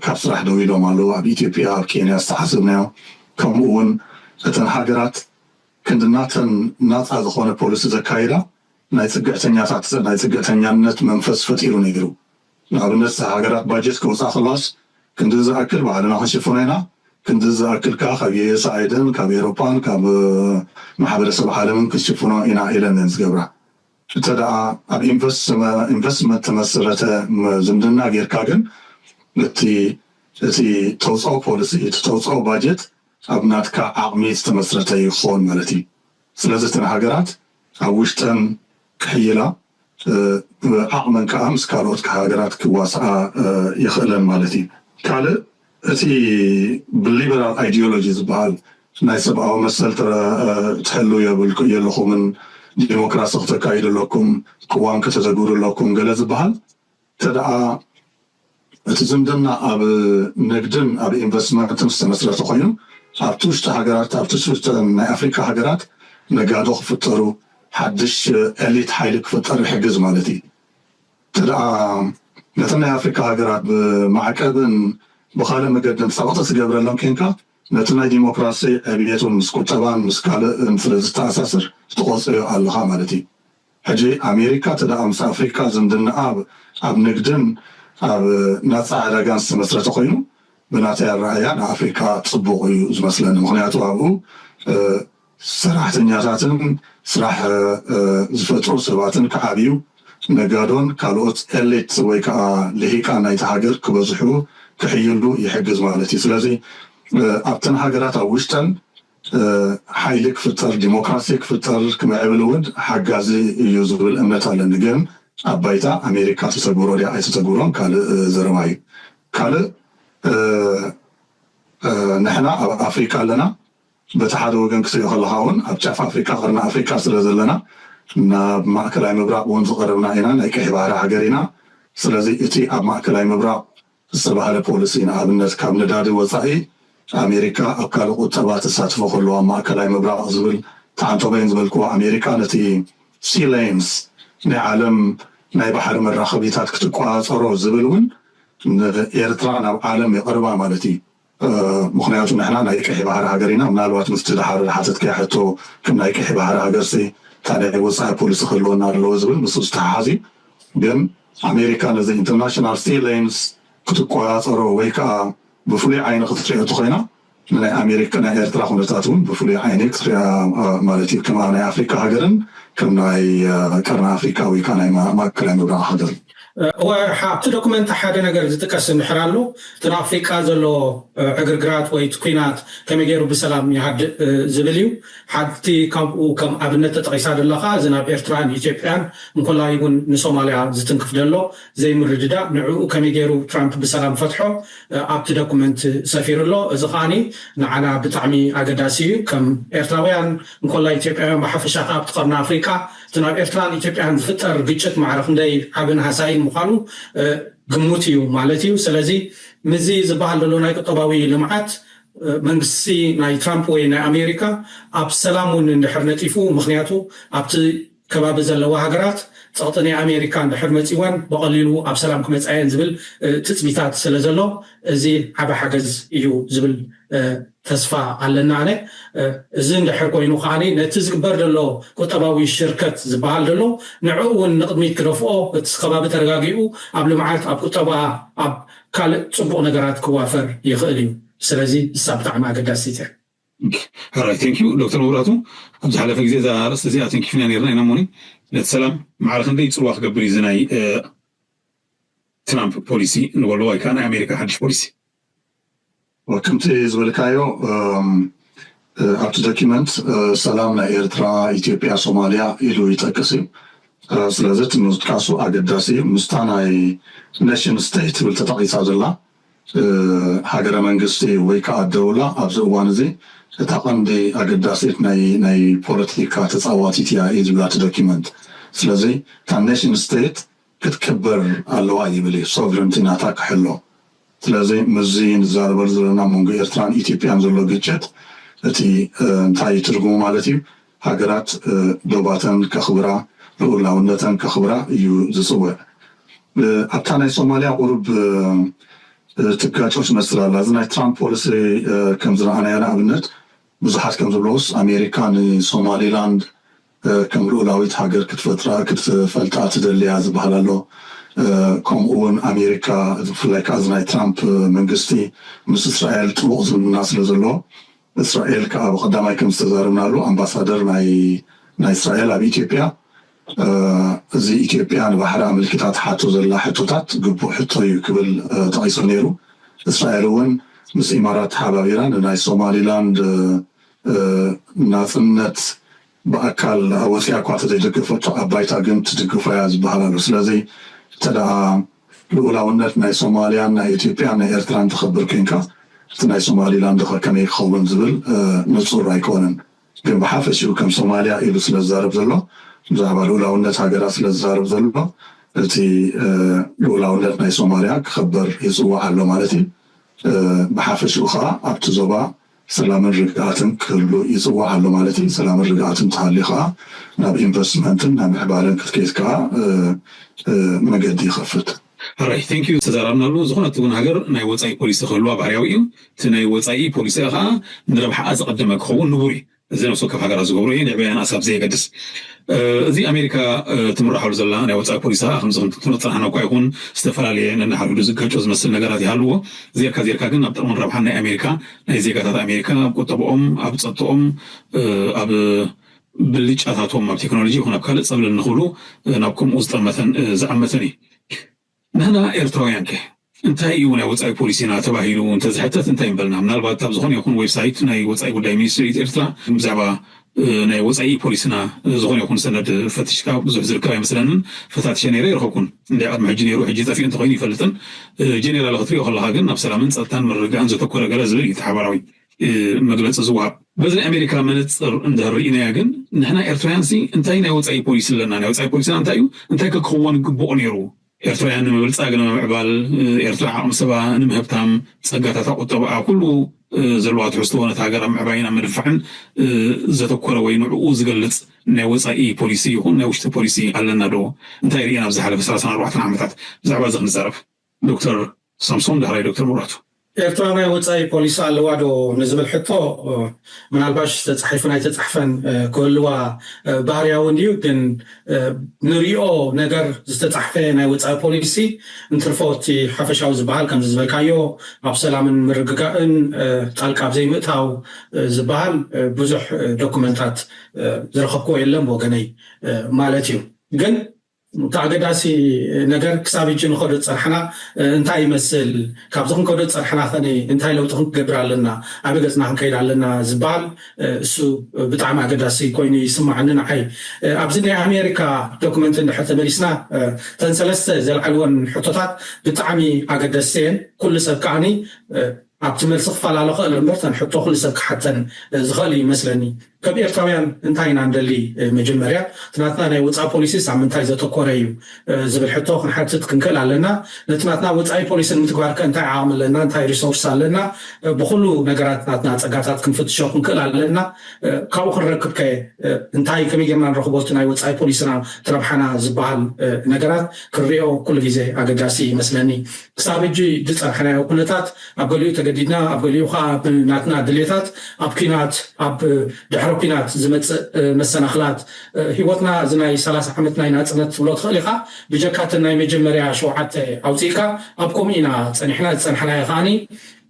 ካብ ስራሕ ደው ኢሎም ኣለዉ። ኣብ ኢትዮጵያ ኣብ ኬንያ ዝተሓሰብናዮ ከምኡ እውን እተን ሃገራት ክንዲ ናተን ናፃ ዝኾነ ፖሊሲ ዘካይዳ ናይ ፅግዕተኛታት ናይ ፅግዕተኛነት መንፈስ ፈጢሩ ነይሩ። ንኣብነት ሃገራት ባጀት ከውፃ ከላስ ክንዲ ዝኣክል ባዕልና ክንሽፍኖ ኢና፣ ክንዲ ዝኣክል ከዓ ካብ ዩኤስኣይድን ካብ ኤሮፓን ካብ ማሕበረሰብ ዓለምን ክንሽፍኖ ኢና ኢለን እየን ዝገብራ። እንተ ደኣ ኣብ ኢንቨስትመንት ተመሰረተ ዝምድና ጌርካ ግን እቲ እቲ ተውፅኦ ፖሊሲ እቲ ተውፅኦ ባጀት ኣብ ናትካ ዓቕሚ ዝተመስረተ ይኾን ማለት እዩ። ስለዚ እተን ሃገራት ኣብ ውሽጠን ክሕይላ ዓቕመን ከዓ ምስ ካልኦት ሃገራት ክዋስኣ ይኽእለን ማለት እዩ። ካልእ እቲ ብሊበራል ኣይዲዮሎጂ ዝበሃል ናይ ሰብኣዊ መሰል ትሕሉ የለኹምን ዲሞክራሲ ክተካይዱ ኣለኩም ቅዋም ከተተግብሩ ኣለኩም ገለ ዝበሃል እንተ ደኣ እቲ ዝምድና ኣብ ንግድን ኣብ ኢንቨስትመንትን ዝተመስረተ ኮይኑ ኣብቲ ውሽጢ ሃገራት ኣብቲ ውሽጢ ናይ ኣፍሪካ ሃገራት ነጋዶ ክፍጠሩ ሓድሽ ኤሊት ሓይሊ ክፍጠር ይሕግዝ ማለት እዩ። እንተ ደኣ ነተን ናይ ኣፍሪካ ሃገራት ብማዕቀብን ብካልእ መገድን ፃቕጢ ትገብረለን ኮንካ ነቲ ናይ ዲሞክራሲ ዕብየት እውን ምስ ቁጠባን ምስ ካልእን ስለ ዝተኣሳስር ትቆፅዮ ኣለኻ ማለት እዩ። ሕጂ ኣሜሪካ እተ ደኣ ምስ ኣፍሪካ ዝምድንኣ ኣብ ንግድን ኣብ ናፃ ዕዳጋን ዝተመስረተ ኮይኑ ብናተይ ኣረኣያ ንኣፍሪካ ፅቡቕ እዩ ዝመስለኒ። ምክንያቱ ኣብኡ ሰራሕተኛታትን ስራሕ ዝፈጥሩ ሰባትን ክዓብዩ ነጋዶን ካልኦት ኤሊት ወይ ከዓ ልሂቃን ናይቲ ሃገር ክበዝሑ ክሕይሉ ይሕግዝ ማለት እዩ። ስለዚ ኣብተን ሃገራት ኣብ ውሽጠን ሓይሊ ክፍጠር ዲሞክራሲ ክፍጠር ክምዕብል እውን ሓጋዚ እዩ ዝብል እምነት ኣለኒ። ግን ኣብ ባይታ ኣሜሪካ ተተግብሮ ድያ ኣይተተግብሮን ካልእ ዘረባ እዩ። ካልእ ንሕና ኣብ ኣፍሪካ ኣለና። በቲ ሓደ ወገን ክትሪኦ ከለካ እውን ኣብ ጫፍ ኣፍሪካ ቀርኒ ኣፍሪካ ስለ ዘለና ናብ ማእከላይ ምብራቅ እውን ዝቀረብና ኢና። ናይ ቀይሕ ባህሪ ሃገር ኢና። ስለዚ እቲ ኣብ ማእከላይ ምብራቅ ዝተባህለ ፖሊሲ ንኣብነት ካብ ነዳዲ ወፃኢ ኣሜሪካ ኣብ ካልእ ቁጠባ ተሳትፎ ከለዋ ማእከላይ ምብራቅ ዝብል ተዓንቶበይን ዝበልክዎ ኣሜሪካ ነቲ ሲ ሌንስ ናይ ዓለም ናይ ባሕሪ መራኸቢታት ክትቆፃፀሮ ዝብል እውን ንኤርትራ ናብ ዓለም የቕርባ ማለት እዩ። ምክንያቱ ንሕና ናይ ቀይሕ ባህር ሃገር ኢና። ምናልባት ምስቲ ድሓር ሓተትካያ ሕቶ ከም ናይ ቀይሕ ባህር ሃገርሲ ታዲያ ወፃኢ ፖሊሲ ክህልወና ኣለዎ ዝብል ምስ ዝተሓሓዝ እዩ። ግን ኣሜሪካ ነዚ ኢንተርናሽናል ሲ ሌንስ ክትቆፃፀሮ ወይ ከዓ ብፍሉይ ዓይኒ ክትሪኦ እንተኮይና ናይ ኣሜሪካ ናይ ኤርትራ ኩነታት እውን ብፍሉይ ዓይኒ ክትሪኣ ማለት እዩ። ከም ናይ ኣፍሪካ ሃገርን ከም ናይ ቀርኒ ኣፍሪካ ወይ ከዓ ናይ ማእከላይ ምብራቅ ሃገርን። እወ፣ ኣብቲ ዶክመንት ሓደ ነገር ዝጥቀስ እንድሕር ኣሎ እቲ ንኣፍሪቃ ዘሎ ዕግርግራት ወይ እቲ ኩናት ከመይ ገይሩ ብሰላም ይሃድእ ዝብል እዩ። ሓንቲ ካብኡ ከም ኣብነት ተጠቂሳ ዘለካ እዚ ናብ ኤርትራን ኢትዮጵያን እንኮላይ እውን ንሶማልያ ዝትንክፍ ዘሎ ዘይምርድዳእ ንዕኡ ከመይ ገይሩ ትራምፕ ብሰላም ፈትሖ ኣብቲ ዶኩመንት ሰፊሩ ኣሎ። እዚ ከዓኒ ንዓና ብጣዕሚ ኣገዳሲ እዩ። ከም ኤርትራውያን እንኮላይ ኢትዮጵያውያን ብሓፈሻ ከኣ ኣብቲ ቀርኒ ኣፍሪቃ እቲ ናብ ኤርትራን ኢትዮጵያን ዝፍጠር ግጭት ማዕረ ክንደይ ዓብን ሃሳይን ምዃኑ ግሙት እዩ ማለት እዩ። ስለዚ ምዚ ዝበሃል ዘሎ ናይ ቁጠባዊ ልምዓት መንግስቲ ናይ ትራምፕ ወይ ናይ ኣሜሪካ ኣብ ሰላም እውን እንድሕር ነጢፉ፣ ምክንያቱ ኣብቲ ከባቢ ዘለዋ ሃገራት ጸቕጢ ናይ ኣሜሪካ እንድሕር መጺወን ብቐሊሉ ኣብ ሰላም ክመጻ እየን ዝብል ትጽቢታት ስለ ዘሎ እዚ ዓቢ ሓገዝ እዩ ዝብል ተስፋ ኣለና። ኣነ እዚ እንድሕር ኮይኑ ከዓኒ ነቲ ዝግበር ዘሎ ቁጠባዊ ሽርከት ዝበሃል ዘሎ ንዕኡ እውን ንቕድሚት ክደፍኦ እቲ ከባቢ ተረጋጊኡ ኣብ ልምዓት ኣብ ቁጠባ ኣብ ካልእ ጽቡቕ ነገራት ክዋፈር ይኽእል እዩ። ስለዚ እሳ ብጣዕሚ ኣገዳሲት እያ። ሕራይ ቴንኪዩ ዶክተር መብራቱ። ኣብ ዝሓለፈ ግዜ እዛ ኣርእስቲ እዚኣ ተንኪፍና ነርና ኢና እሞኒ ነቲ ሰላም ማዕረ ክንደይ ፅልዋ ክገብር እዩ እዚ ናይ ትራምፕ ፖሊሲ ንበሎ ወይ ከዓ ናይ ኣሜሪካ ሓድሽ ፖሊሲ? ከምቲ ዝበልካዮ ኣብቲ ዶኪመንት ሰላም ናይ ኤርትራ፣ ኢትዮጵያ፣ ሶማልያ ኢሉ ይጠቅስ እዩ። ስለዚ እቲ ምጥቃሱ ኣገዳሲ እዩ። ምስታ ናይ ኔሽን ስቴት ትብል ተጠቂሳ ዘላ ሃገረ መንግስቲ ወይ ከዓ ደውላ ኣብዚ እዋን እዚ እታ ቀንዲ ኣገዳሲት ናይ ናይ ፖለቲካ ተፃዋቲት እያ እዩ ዝብላ እቲ ዶኪመንት። ስለዚ እታ ኔሽን ስቴት ክትክበር ኣለዋ ይብል እዩ። ሶቨረንቲ ናታ ክሕሎ። ስለዚ ምስዚ ንዛረበሉ ዘለና መንጎ ኤርትራን ኢትዮጵያን ዘሎ ግጭት እቲ እንታይ ትርጉሙ ማለት እዩ? ሃገራት ዶባተን ከኽብራ ልኡላውነተን ከኽብራ እዩ ዝፅውዕ። ኣብታ ናይ ሶማልያ ቁሩብ ትጋጮ ትመስል ኣላ። እዚ ናይ ትራምፕ ፖሊሲ ከም ዝረኣናዮ ንኣብነት ብዙሓት ከም ዝብለውስ ኣሜሪካ ንሶማሊላንድ ከም ልኡላዊት ሃገር ክትፈጥራ ክትፈልጣ ትደልያ ዝበሃል ኣሎ። ከምኡ እውን ኣሜሪካ ብፍላይ ከዓ እዚ ናይ ትራምፕ መንግስቲ ምስ እስራኤል ጥቡቕ ዝምድና ስለ ዘለዎ እስራኤል ከዓ ብቀዳማይ ከም ዝተዛረብናሉ ኣምባሳደር ናይ ናይ እስራኤል ኣብ ኢትዮጵያ እዚ ኢትዮጵያ ንባሕሪ ኣመልኪታ ትሓቶ ዘላ ሕቶታት ግቡእ ሕቶ እዩ ክብል ጠቂሱ ነይሩ። እስራኤል እውን ምስ ኢማራት ተሓባቢራ ንናይ ሶማሊላንድ ናፅነት ብኣካል ወፂኣ እኳ ተዘይደገፈቶ ኣብ ባይታ ግን ትድግፎ እያ ዝበሃል ኣሎ። ስለዚ እንተ ደኣ ልኡላውነት ናይ ሶማልያን ናይ ኢትዮጵያን ናይ ኤርትራን ተኸብር ኮይንካ እቲ ናይ ሶማሊላንድ ኸ ከመይ ክኸውን ዝብል ንፁር ኣይኮነን። ግን ብሓፈሽኡ ከም ሶማልያ ኢሉ ስለ ዝዛረብ ዘሎ ብዛዕባ ልኡላውነት ሃገራ ስለ ዝዛረብ ዘሎ እቲ ልኡላውነት ናይ ሶማልያ ክኸበር ይፅዋዕ ኣሎ ማለት እዩ። ብሓፈሽኡ ከዓ ኣብቲ ዞባ ሰላምን ርግኣትን ክህሉ ይፅዋዕ ኣሎ ማለት እዩ። ሰላምን ርግኣትን ተሃልዩ ከዓ ናብ ኢንቨስትመንትን ናብ ምዕባለን ክትከይድ ከዓ መገዲ ይኸፍት። ሕራይ ቴንኪዩ ዝተዛራብናሉ። ዝኾነት እውን ሃገር ናይ ወፃኢ ፖሊሲ ክህልዋ ባህርያዊ እዩ። እቲ ናይ ወፃኢ ፖሊሲ ከዓ ንረብሓኣ ዘቐደመ ክኸውን ንቡር እዩ። እዚ ነፍሲ ወከፍ ሃገራት ዝገብሮ እዩ፣ ንዕበያን ኣሳብ ዘየገድስ። እዚ ኣሜሪካ ትምርሓሉ ዘላ ናይ ወፃኢ ፖሊሲ ከዓ ከምዚ ክንትንትኖ ዝፀናሕና እኳ ይኹን ዝተፈላለየ ነናሓድሕዱ ዝጋጮ ዝመስል ነገራት ይሃልዎ። ዜርካ ዜርካ ግን ናብ ጥቕምን ረብሓን ናይ ኣሜሪካ ናይ ዜጋታት ኣሜሪካ ኣብ ቁጠብኦም ኣብ ፀጥኦም ኣብ ብልጫታቶም ኣብ ቴክኖሎጂ ይኹን ኣብ ካልእ ፀብለል ንኽብሉ ናብ ከምኡ ዝጠመተን ዝኣመተን እዩ። ንሕና ኤርትራውያን ከ እንታይ እዩ ናይ ወፃኢ ፖሊሲና ተባሂሉ እንተዝሕተት እንታይ ምበልና? ምናልባት ኣብ ዝኾነ ይኹን ዌብሳይት ናይ ወፃኢ ጉዳይ ሚኒስትሪ ኤርትራ ብዛዕባ ናይ ወፃኢ ፖሊሲና ዝኾነ ይኹን ሰነድ ፈትሽካ ብዙሕ ዝርከብ ኣይመስለንን። ፈታትሸ ነይረ ይረኸብኩን እንዳ ቅድሚ ሕጂ ነይሩ ሕጂ ጠፊኡ እንተኮይኑ ይፈልጥን ጀኔራል ክትሪኦ ከለካ ግን ናብ ሰላምን ፀጥታን ምርግጋእን ዘተኮረ ገለ ዝብል እዩ ተሓባራዊ መግለፂ ዝወሃብ። በዚ ናይ ኣሜሪካ መነፅር እንድሕር ርኢናያ ግን ንሕና ኤርትራውያን ሲ እንታይ ናይ ወፃኢ ፖሊሲ ኣለና? ናይ ወፃኢ ፖሊሲና እንታይ እዩ? እንታይ ከ ክኽወን ይግብኦ ነይሩ? ኤርትራውያን ንምብልፃግ ንምምዕባል ኤርትራ ዓቕሚ ሰባ ንምህብታም ፀጋታታ ቁጠባኣ ኩሉ ዘለዋ ትሕዝቶ ነቲ ሃገር ኣብ ምዕባይን ኣብ ምድፋዕን ዘተኮረ ወይ ንዕኡ ዝገልፅ ናይ ወፃኢ ፖሊሲ ይኹን ናይ ውሽጢ ፖሊሲ ኣለና ዶ? እንታይ ርኢና ኣብ ዝሓለፈ ሰላሳን ኣርባዕተን ዓመታት ብዛዕባ እዚ ክንዛረብ። ዶክተር ሳምሶን፣ ዳሕራይ ዶክተር መብራህቱ። ኤርትራ ናይ ወፃኢ ፖሊሲ ኣለዋ ዶ ንዝብል ሕቶ፣ ምናልባሽ ተፃሒፉን ኣይተፃሕፈን ክህልዋ ባህርያዊ እንድዩ። ግን ንሪኦ ነገር ዝተፃሕፈ ናይ ወፃኢ ፖሊሲ እንትርፎ እቲ ሓፈሻዊ ዝበሃል ከምዚ ዝበልካዮ ኣብ ሰላምን ምርግጋእን ጣልቃ ኣብ ዘይምእታው ዝበሃል ብዙሕ ዶኩመንታት ዝረኸብክዎ የለን ብወገነይ ማለት እዩ። ግን እቲ ኣገዳሲ ነገር ክሳብ ሕጂ ንኸዶ ዝፀናሕና እንታይ ይመስል፣ ካብዚ ክንከዶ ዝፀናሕና ኸ እንታይ ለውጢ ክንገብር ኣለና፣ ኣበይ ገፅና ክንከይድ ኣለና ዝበሃል እሱ ብጣዕሚ ኣገዳሲ ኮይኑ ይስማዓኒ ንዓይ። ኣብዚ ናይ ኣሜሪካ ዶክመንት እንድሕር ተመሊስና እተን ሰለስተ ዘልዓልወን ሕቶታት ብጣዕሚ ኣገደስቲ እየን። ኩሉ ሰብ ከዓኒ ኣብቲ መልሲ ክፈላለ ክእል እምበር ተን ሕቶ ኩሉ ሰብ ክሓተን ዝኽእል እዩ ይመስለኒ። ከም ኤርትራውያን እንታይ ኢና ንደሊ? መጀመርያ እቲ ናትና ናይ ወፃኢ ፖሊሲስ ኣብ ምንታይ ዘተኮረ እዩ ዝብል ሕቶ ክንሓትት ክንክእል ኣለና። ነቲ ናትና ወፃኢ ፖሊሲ ንምትግባር ከ እንታይ ዓቕሚ ኣለና? እንታይ ሪሶርስ ኣለና? ብኩሉ ነገራት ናትና ፀጋታት ክንፍትሾ ክንክእል ኣለና። ካብኡ ክንረክብ ከ እንታይ ከመይ ጌርና ንረኽቦ? እቲ ናይ ወፃኢ ፖሊስና ትረብሓና ዝበሃል ነገራት ክንሪኦ ኩሉ ግዜ ኣገዳሲ ይመስለኒ። ክሳብ ሕጂ ዝፀናሕናዮ ኩነታት ኣብ ገሊኡ ተገዲድና ኣብ ገሊኡ ከዓ ብናትና ድሌታት ኣብ ኲናት ኣብ ድሕሪ ኲናት ዝመፅእ መሰናኽላት ህይወትና እዚ ናይ ሰላሳ ዓመት ናይ ናፅነት ትብሎ ትኽእል ኢኻ። ብጀካተን ናይ መጀመርያ ሸውዓተ ኣውፂእካ ኣብ ከምኡ ኢና ፀኒሕና ዝፀናሕናዮ ከዓኒ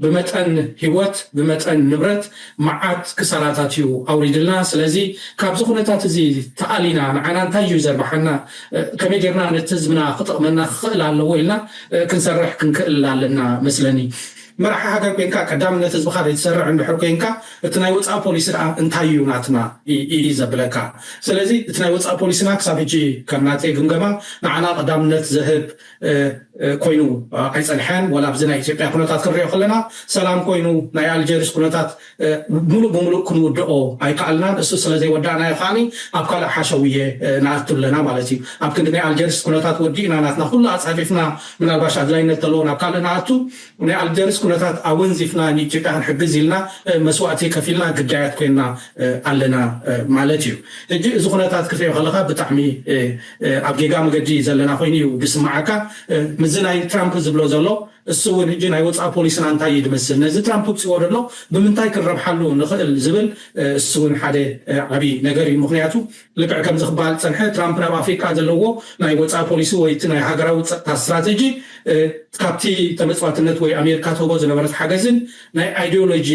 ብመጠን ህይወት ብመጠን ንብረት መዓት ክሳራታት እዩ ኣውሪድልና። ስለዚ ካብዚ ኩነታት እዚ ተኣሊና ንዓና እንታይ እዩ ዘርብሓና፣ ከመይ ጌርና ነቲ ህዝብና ክጠቕመና ክኽእል ኣለዎ ኢልና ክንሰርሕ ክንክእል ኣለና መስለኒ። መራሒ ሃገር ኮይንካ ቀዳምነት ህዝብኻ ዘይትሰርዕ እንድሕር ኮይንካ እቲ ናይ ወፃኢ ፖሊሲ ደኣ እንታይ እዩ ናትና እዩ ዘብለካ። ስለዚ እቲ ናይ ወፃኢ ፖሊሲና ክሳብ ሕጂ ከም ናተይ ግምገማ ንዓና ቀዳምነት ዘህብ ኮይኑ ኣይፀንሐን። ወላ ኣብዚ ናይ ኢትዮጵያ ኩነታት ክንሪኦ ከለና ሰላም ኮይኑ ናይ ኣልጀርስ ኩነታት ሙሉእ ብሙሉእ ክንውድኦ ኣይከኣልናን። እሱ ስለ ዘይወዳእናዮ ከዓኒ ኣብ ካልእ ሓሸውየ ንኣቱ ኣለና ማለት እዩ። ኣብ ክንዲ ናይ ኣልጀርስ ኩነታት ወዲእና ናትና ኩሉ ኣፃፊፍና ምናልባሽ ኣድላይነት ዘለዎ ናብ ካልእ ንኣቱ ናይ ኣልጀርስ ኩነታት ኣወንዚፍና ንኢትዮጵያ ክንሕግዝ ኢልና መስዋእቲ ከፊልና ግዳያት ኮይንና ኣለና ማለት እዩ። ሕጂ እዚ ኩነታት ክትሪኦ ከለካ ብጣዕሚ ኣብ ጌጋ መገዲ ዘለና ኮይኑ እዩ ዝስማዓካ። ምስዚ ናይ ትራምፕ ዝብሎ ዘሎ እሱ እውን ሕጂ ናይ ወፃኢ ፖሊስና እንታይ እዩ ዝመስል፣ ነዚ ትራምፕ ውፅዎ ዘሎ ብምንታይ ክንረብሓሉ ንኽእል ዝብል እሱ እውን ሓደ ዓብዪ ነገር እዩ። ምክንያቱ ልክዕ ከምዚ ክበሃል ዝፀንሐ ትራምፕ ናብ ኣፍሪቃ ዘለዎ ናይ ወፃኢ ፖሊሲ ወይ እቲ ናይ ሃገራዊ ፀጥታ ስትራተጂ ካብቲ ተመፅዋትነት ወይ ኣሜሪካ ትህቦ ዝነበረት ሓገዝን ናይ ኣይዲዮሎጂ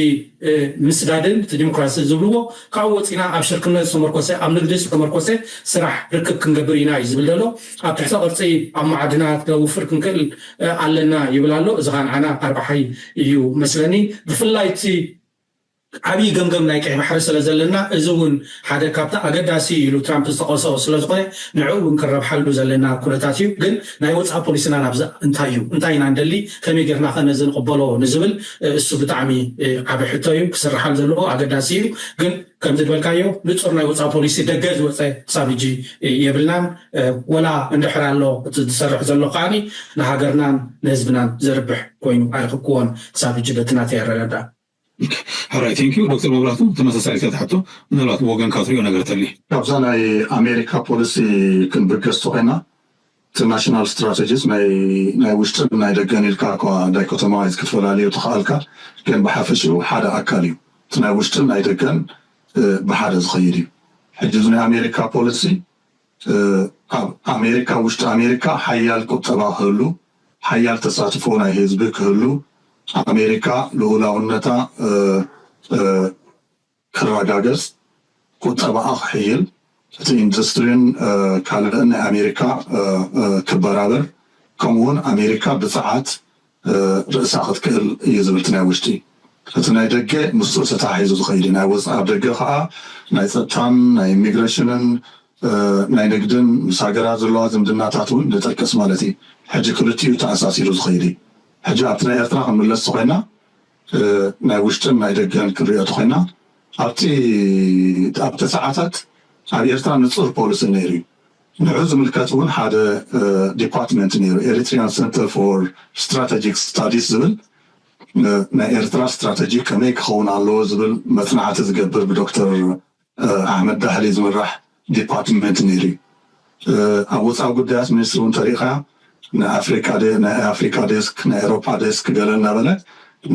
ምስዳድን እቲ ዲሞክራሲ ዝብልዎ ካብኡ ወፂና ኣብ ሽርክነት ዝተመርኮሰ ኣብ ንግዲ ዝተመርኮሰ ስራሕ ርክብ ክንገብር ኢና እዩ ዝብል ዘሎ። ኣብ ትሕተ ቅርፂ ኣብ ማዕድናት ከውፍር ክንክእል ኣለና ይብል ኣሎ። እዚ ከዓ ንዓና ኣርባሓይ እዩ መስለኒ። ብፍላይ እቲ ዓብዪ ገምገም ናይ ቀይ ባሕሪ ስለ ዘለና እዚ እውን ሓደ ካብቲ ኣገዳሲ ኢሉ ትራምፕ ዝጠቐሶ ስለዝኾነ ንዕኡ እውን ክንረብሓሉ ዘለና ኩነታት እዩ። ግን ናይ ወፃኢ ፖሊስና ናብዚ እንታይ እዩ እንታይ ኢና ንደሊ ከመይ ጌርና ከ ነዚ ንቕበሎ ንዝብል እሱ ብጣዕሚ ዓቢ ሕቶ እዩ ክስርሓል ዘለዎ ኣገዳሲ እዩ። ግን ከምዚ ዝበልካዮ ንፁር ናይ ወፃኢ ፖሊሲ ደገ ዝወፀ ክሳብ ሕጂ የብልናን። ወላ እንድሕር ኣሎ እቲ ዝሰርሕ ዘሎ ከዓኒ ንሃገርናን ንህዝብናን ዘርብሕ ኮይኑ ኣይረኽብክዎን ክሳብ ሕጂ በቲ ናተይ ኣረዳድኣ። ሕራይ ቴንኪዩ ዶክተር መብራህቱ ተመሳሳሊ ተትሓቶ ምናልባት ብወገንካ ትሪኦ ነገር ተሊ። ካብዛ ናይ ኣሜሪካ ፖሊሲ ክንብገስ ተኮይና እቲ ናሽናል ስትራተጂስ ናይ ውሽጥን ናይ ደገን ኢልካ እኳ ዳይኮቶማይዝ ክትፈላለዮ ተኽኣልካ ግን ብሓፈሽኡ ሓደ ኣካል እዩ። እቲ ናይ ውሽጥን ናይ ደገን ብሓደ ዝኸይድ እዩ። ሕጂ እዚ ናይ ኣሜሪካ ፖሊሲ ኣብ ኣሜሪካ ውሽጢ ኣሜሪካ ሓያል ቁጠባ ክህሉ ሓያል ተሳትፎ ናይ ህዝቢ ክህሉ ኣሜሪካ ልኡላውነታ ክረጋገፅ ቁጠባኣ ክሕይል እቲ ኢንዱስትሪን ካልእን ናይ ኣሜሪካ ክበራበር ከምኡውን ኣሜሪካ ብፅዓት ርእሳ ክትክእል እዩ ዝብል እቲ ናይ ውሽጢ። እቲ ናይ ደገ ምስኡ ተተሓሒዙ ዝኸይድ እዩ። ናይ ወፃኢ ኣብ ደገ ከዓ ናይ ፀጥታን ናይ ኢሚግሬሽንን ናይ ንግድን ምስ ሃገራት ዘለዋ ዝምድናታት እውን ንጠቅስ ማለት እዩ። ሕጂ ክልቲኡ ተኣሳሲሩ ዝኸይድ እዩ። ሕጂ ኣብቲ ናይ ኤርትራ ክንምለስ ተኮይና ናይ ውሽጥን ናይ ደገን ክንሪኦ ተኮይና ኣብቲ ኣብቲ ሰዓታት ኣብ ኤርትራ ንፁር ፖሊሲ ነይሩ እዩ። ንዑ ዝምልከት እውን ሓደ ዲፓርትመንት ነይሩ Eritrean Center for Strategic Studies ዝብል ናይ ኤርትራ ስትራተጂ ከመይ ክኸውን ኣለዎ ዝብል መፅናዕቲ ዝገብር ብዶክተር ኣሕመድ ዳህሊ ዝምራሕ ዲፓርትመንት ነይሩ እዩ። ኣብ ወፃኢ ጉዳያት ሚኒስትሪ እውን ተሪኢኻ ናይ ኣፍሪካ ደ- ናይ ኣፍሪካ ዴስክ፣ ናይ ኤሮፓ ዴስክ ገለ እናበለ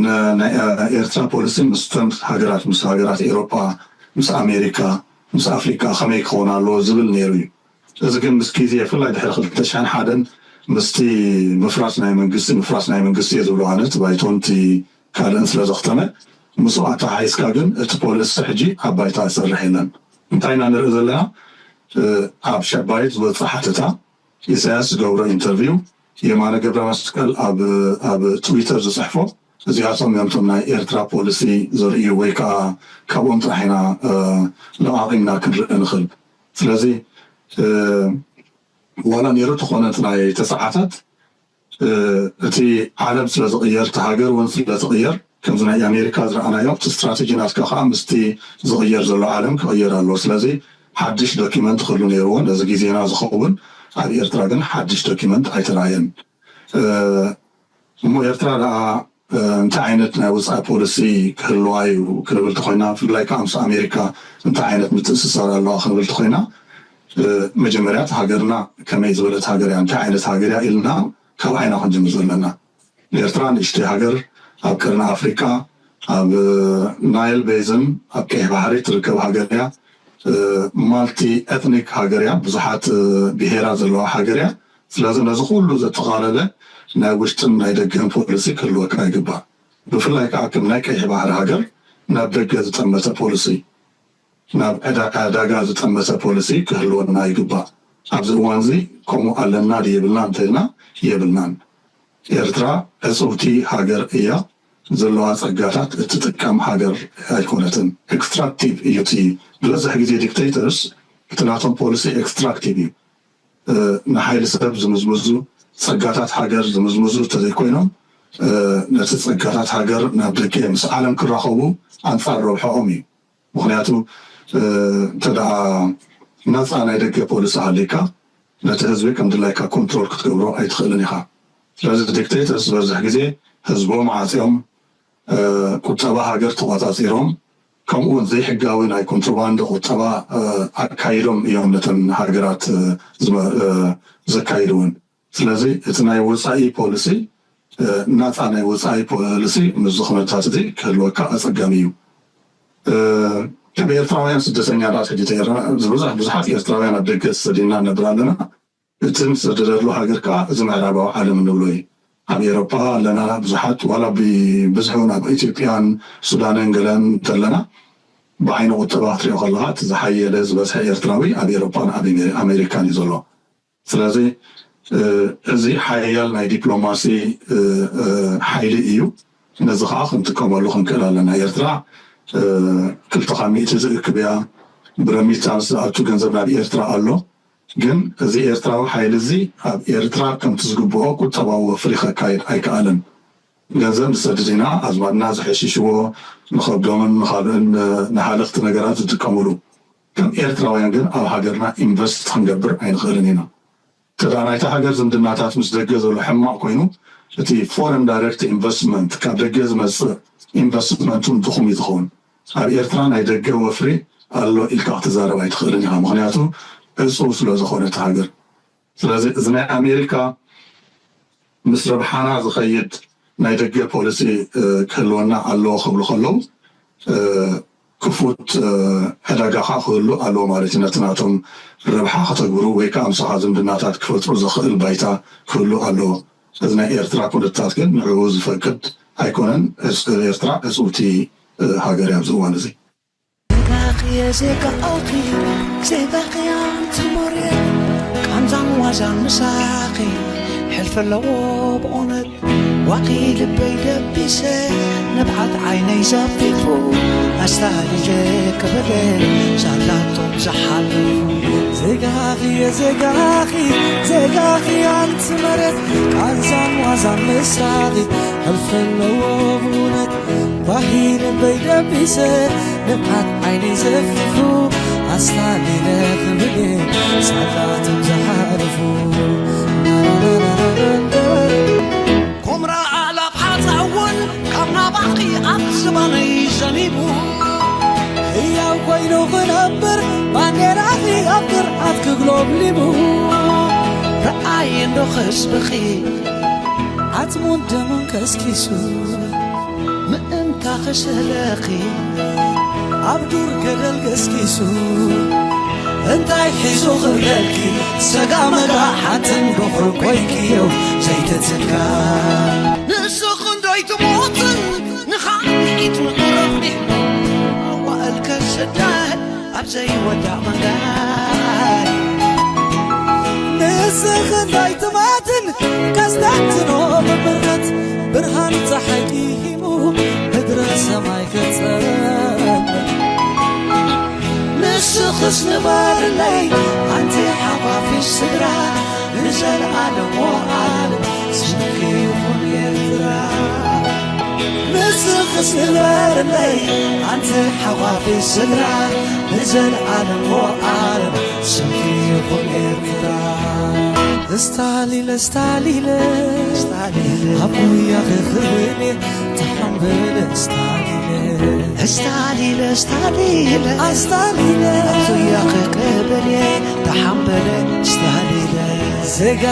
ን- ናይ ኤርትራ ፖሊሲ ምስ ተን ሃገራት፣ ምስ ሃገራት ኤሮፓ፣ ምስ ኣሜሪካ፣ ምስ ኣፍሪካ ከመይ ክኸውን ኣለዎ ዝብል ነይሩ እዩ። እዚ ግን ምስ ግዜ፣ ብፍላይ ድሕሪ ክልተ ሽሕን ሓደን ምስቲ ምፍራስ ናይ መንግስቲ፣ ምፍራስ ናይ መንግስቲ እየ ዝብሎ ኣነ፣ እቲ ባይቶን እቲ ካልእን ስለ ዘኽተመ፣ ምስኡ ኣተሓሒዝካ ግን እቲ ፖሊሲ ሕጂ ኣብ ባይታ ዝሰርሕ የለን። እንታይ ኢና ንርኢ ዘለና? ኣብ ሸባይት ዝወፅእ ሓተታ፣ ኢሳያስ ዝገብሮ ኢንተርቪው፣ የማነ ገብረ መስቀል ኣብ ኣብ ትዊተር ዝፅሕፎ፣ እዚኣቶም እዮም እቶም ናይ ኤርትራ ፖሊሲ ዘርእዩ፣ ወይ ከዓ ካብኦም ጥራሕ ኢና ለቓቒምና ክንርኢ ንኽእል። ስለዚ ዋላ ነይሩ ተኾነ እቲ ናይ ተሰዓታት እቲ ዓለም ስለ ዝቕየር፣ እቲ ሃገር እውን ስለ ዝቕየር፣ ከምዚ ናይ ኣሜሪካ ዝረኣናዮ፣ እቲ ስትራተጂ ናትካ ከዓ ምስቲ ዝቕየር ዘሎ ዓለም ክቕየር ኣለዎ። ስለዚ ሓድሽ ዶኪመንት ክህሉ ነይርዎ ነዚ ግዜና ዝኸውን። ኣብ ኤርትራ ግን ሓድሽ ዶኪመንት ኣይተራእየን። እሞ ኤርትራ ደኣ እንታይ ዓይነት ናይ ወፃኢ ፖሊሲ ክህልዋ እዩ ክንብል ተኮይና፣ ብፍላይ ከዓ ምስ ኣሜሪካ እንታይ ዓይነት ምትእስሳር ኣለዋ ክንብል ተኮይና፣ መጀመርያ ሃገርና ከመይ ዝበለት ሃገር እያ፣ እንታይ ዓይነት ሃገር እያ ኢልና ካብ ዓይና ክንጅምር ዘለና። ኤርትራ ንእሽተይ ሃገር ኣብ ቀርኒ ኣፍሪካ፣ ኣብ ናይል ቤዝን ኣብ ቀይሕ ባሕሪ ትርከብ ሃገር እያ። ማልቲ ኤትኒክ ሃገር እያ፣ ብዙሓት ብሄራ ዘለዋ ሃገር እያ። ስለዚ ነዚ ኩሉ ዘጠቓለለ ናይ ውሽጥን ናይ ደገን ፖሊሲ ክህልወካ ይግባእ። ብፍላይ ከዓ ከም ናይ ቀይሕ ባሕሪ ሃገር ናብ ደገ ዝጠመተ ፖሊሲ፣ ናብ ዕዳጋ ዝጠመተ ፖሊሲ ክህልወና ይግባእ። ኣብዚ እዋን እዚ ከምኡ ኣለና ድዩ የብልና እንተኢልና፣ የብልናን። ኤርትራ ዕፅውቲ ሃገር እያ። ዘለዋ ፀጋታት እትጥቀም ሃገር ኣይኮነትን። ኤክስትራክቲቭ እዩ እቲ። ዝበዝሕ ግዜ ዲክቴተርስ እቲ ናቶም ፖሊሲ ኤክስትራክቲቭ እዩ። ንሓይሊ ሰብ ዝምዝምዙ፣ ፀጋታት ሃገር ዝምዝምዙ እንተዘይኮይኖም፣ ነቲ ፀጋታት ሃገር ናብ ደገ ምስ ዓለም ክራኸቡ ኣንፃር ረብሐኦም እዩ። ምክንያቱ እንተ ደኣ ናፃ ናይ ደገ ፖሊሲ ሃልይካ፣ ነቲ ህዝቢ ከም ድላይካ ኮንትሮል ክትገብሮ ኣይትኽእልን ኢኻ። ስለዚ ዲክቴተርስ ዝበዝሕ ግዜ ህዝቦም ዓፅዮም፣ ቁጠባ ሃገር ተቆፃፂሮም፣ ከምኡ እውን ዘይሕጋዊ ናይ ኮንትሮባንድ ቁጠባ ኣካይዶም እዮም ነተን ሃገራት ዘካይድውን። ስለዚ እቲ ናይ ወፃኢ ፖሊሲ፣ ናፃ ናይ ወፃኢ ፖሊሲ ምስዚ ኩነታት እዚ ክህልወካ ኣፀጋሚ እዩ። ከም ኤርትራውያን ስደተኛታት ሕጂ ተርና፣ ብዙሓት ኤርትራውያን ኣብ ደገ ተሰዲድና ነብር ኣለና። እቲ ንሰደደሉ ሃገር ከዓ እዚ ምዕራባዊ ዓለም እንብሎ እዩ። ኣብ ኤሮፓ ኣለና ብዙሓት፣ ዋላ ብብዝሒ እውን ኣብ ኢትዮጵያን ሱዳንን ገለን እንተለና፣ ብዓይኒ ቁጠባ ክትሪኦ ከለካ እቲ ዝሓየለ ዝበዝሐ ኤርትራዊ ኣብ ኤሮፓን ኣብ ኣሜሪካን እዩ ዘሎ። ስለዚ እዚ ሓያል ናይ ዲፕሎማሲ ሓይሊ እዩ። ነዚ ከዓ ክንጥቀመሉ ክንክእል ኣለና። ኤርትራ ክልተ ካብ ሚእቲ ዝእክብ እያ። ብረሚታንስ ዝኣቱ ገንዘብ ናብ ኤርትራ ኣሎ። ግን እዚ ኤርትራዊ ሓይሊ እዚ ኣብ ኤርትራ ከምቲ ዝግብኦ ቁጠባዊ ወፍሪ ከካይድ ኣይከኣለን። ገንዘብ ንሰድድ ኢና፣ ኣዝማድና ዝሕሽሽዎ ንኸብዶምን ንኻልእን ንሃለኽቲ ነገራት ዝጥቀምሉ። ከም ኤርትራውያን ግን ኣብ ሃገርና ኢንቨስት ክንገብር ኣይንኽእልን ኢና። ተዳ ናይታ ሃገር ዝምድናታት ምስ ደገ ዘሎ ሕማቕ ኮይኑ፣ እቲ ፎረን ዳይሬክት ኢንቨስትመንት፣ ካብ ደገ ዝመጽእ ኢንቨስትመንት እውን ድኹም እዩ ዝኸውን። ኣብ ኤርትራ ናይ ደገ ወፍሪ ኣሎ ኢልካ ክትዛረብ ኣይትኽእልን ኢኻ። ምክንያቱ ዕጹው ስለ ዝኾነ እቲ ሃገር። ስለዚ እዚ ናይ ኣሜሪካ ምስ ረብሓና ዝኸይድ ናይ ደገ ፖሊሲ ክህልወና ኣለዎ ክብሉ ከለዉ፣ ክፉት ዕዳጋ ከዓ ክህሉ ኣለዎ ማለት እዩ። ነቲ ናቶም ረብሓ ከተግብሩ ወይ ከዓ ምሳኻ ዝምድናታት ክፈጥሩ ዘኽእል ባይታ ክህሉ ኣለዎ። እዚ ናይ ኤርትራ ኩነታት ግን ንዕኡ ዝፈቅድ ኣይኮነን። ኤርትራ ዕፅውቲ ሃገር እያ ኣብዚ እዋን እዚ። ዜጋኽየ ዜጋኺ ዜጋኽያ ኣንቲ መሬት ቃንዛን ዋዛን ምሳኺ ሕልፊ ኣለዎ ብእውነት ዋኺ ልበይ ደቢሰ ንብዓት ዓይነይ ዘፊፉ ኣስታሊለ ክበደ ሳላቶም ዝሓለፉ ዜጋኽየ ዜጋኺ ዜጋኺ ኣንቲ መሬት ቃንዛን ዋዛን ምሳኺ ሕልፊ ኣለዎ ብእውነት ኳሂ ልበይ ደቢሰ ንብዓት ዓይነይ ዘፊፉ ኣስታሊለ ክብል ሳላቶም ዝሓለፉ ኩምራ ኣእላፍ ሓፃ እውን ካብ ናባኺ ኣብ ዝባነይ ዘኒቡ ህያው ኮይኑ ክነብር ባንዴራኺ ኣብ ግርዓት ክግሎብሊቡ ረኣየ እንዶ ከስብኺ ዓጽሙን ደሙን ከስኪሱ ምእንታ ከሸለኺ ኣብ ዱር ገደል ገስኪሱ እንታይ ሒዙ ክብለልኪ ሰጋ መጋ ሓንትን በኹር ኮይንኪዮ ዘይትትካ ንስኽ እንዶይ ትሞትን ንኻልኢት ምዕረፍ ኣዋእል ከሰዳል ኣብ ዘይወዳእ መንገድ ንስኽ እንዳይትማትን ከስተንትኖ ብምረት ብርሃን ፀሓይ ሂሙ ምድረ ሰማይ ከፀበ ንስኽስ ንበርለይ ኣንቲ ሓፋፊሽ ስድራ ንዘለኣለም ወኣል ስምኪ ይኹን ኤርትራ ንስኽስ ንበርለይ ኣንቲ ሓፋፊሽ ስድራ ንዘለኣለም ወኣል ስምኪ ይኹን ኤርትራ እስታሊለ እስታሊለ እስታሊለ ኣብ ጉያ ክኽብኔ ተሓምበለ እስታሊለ እስታሊለ እስታሊለ እስታሊለ ኣብ ጉያ ክክብኔ ተሓምበለ እስታሊለ ዜጋ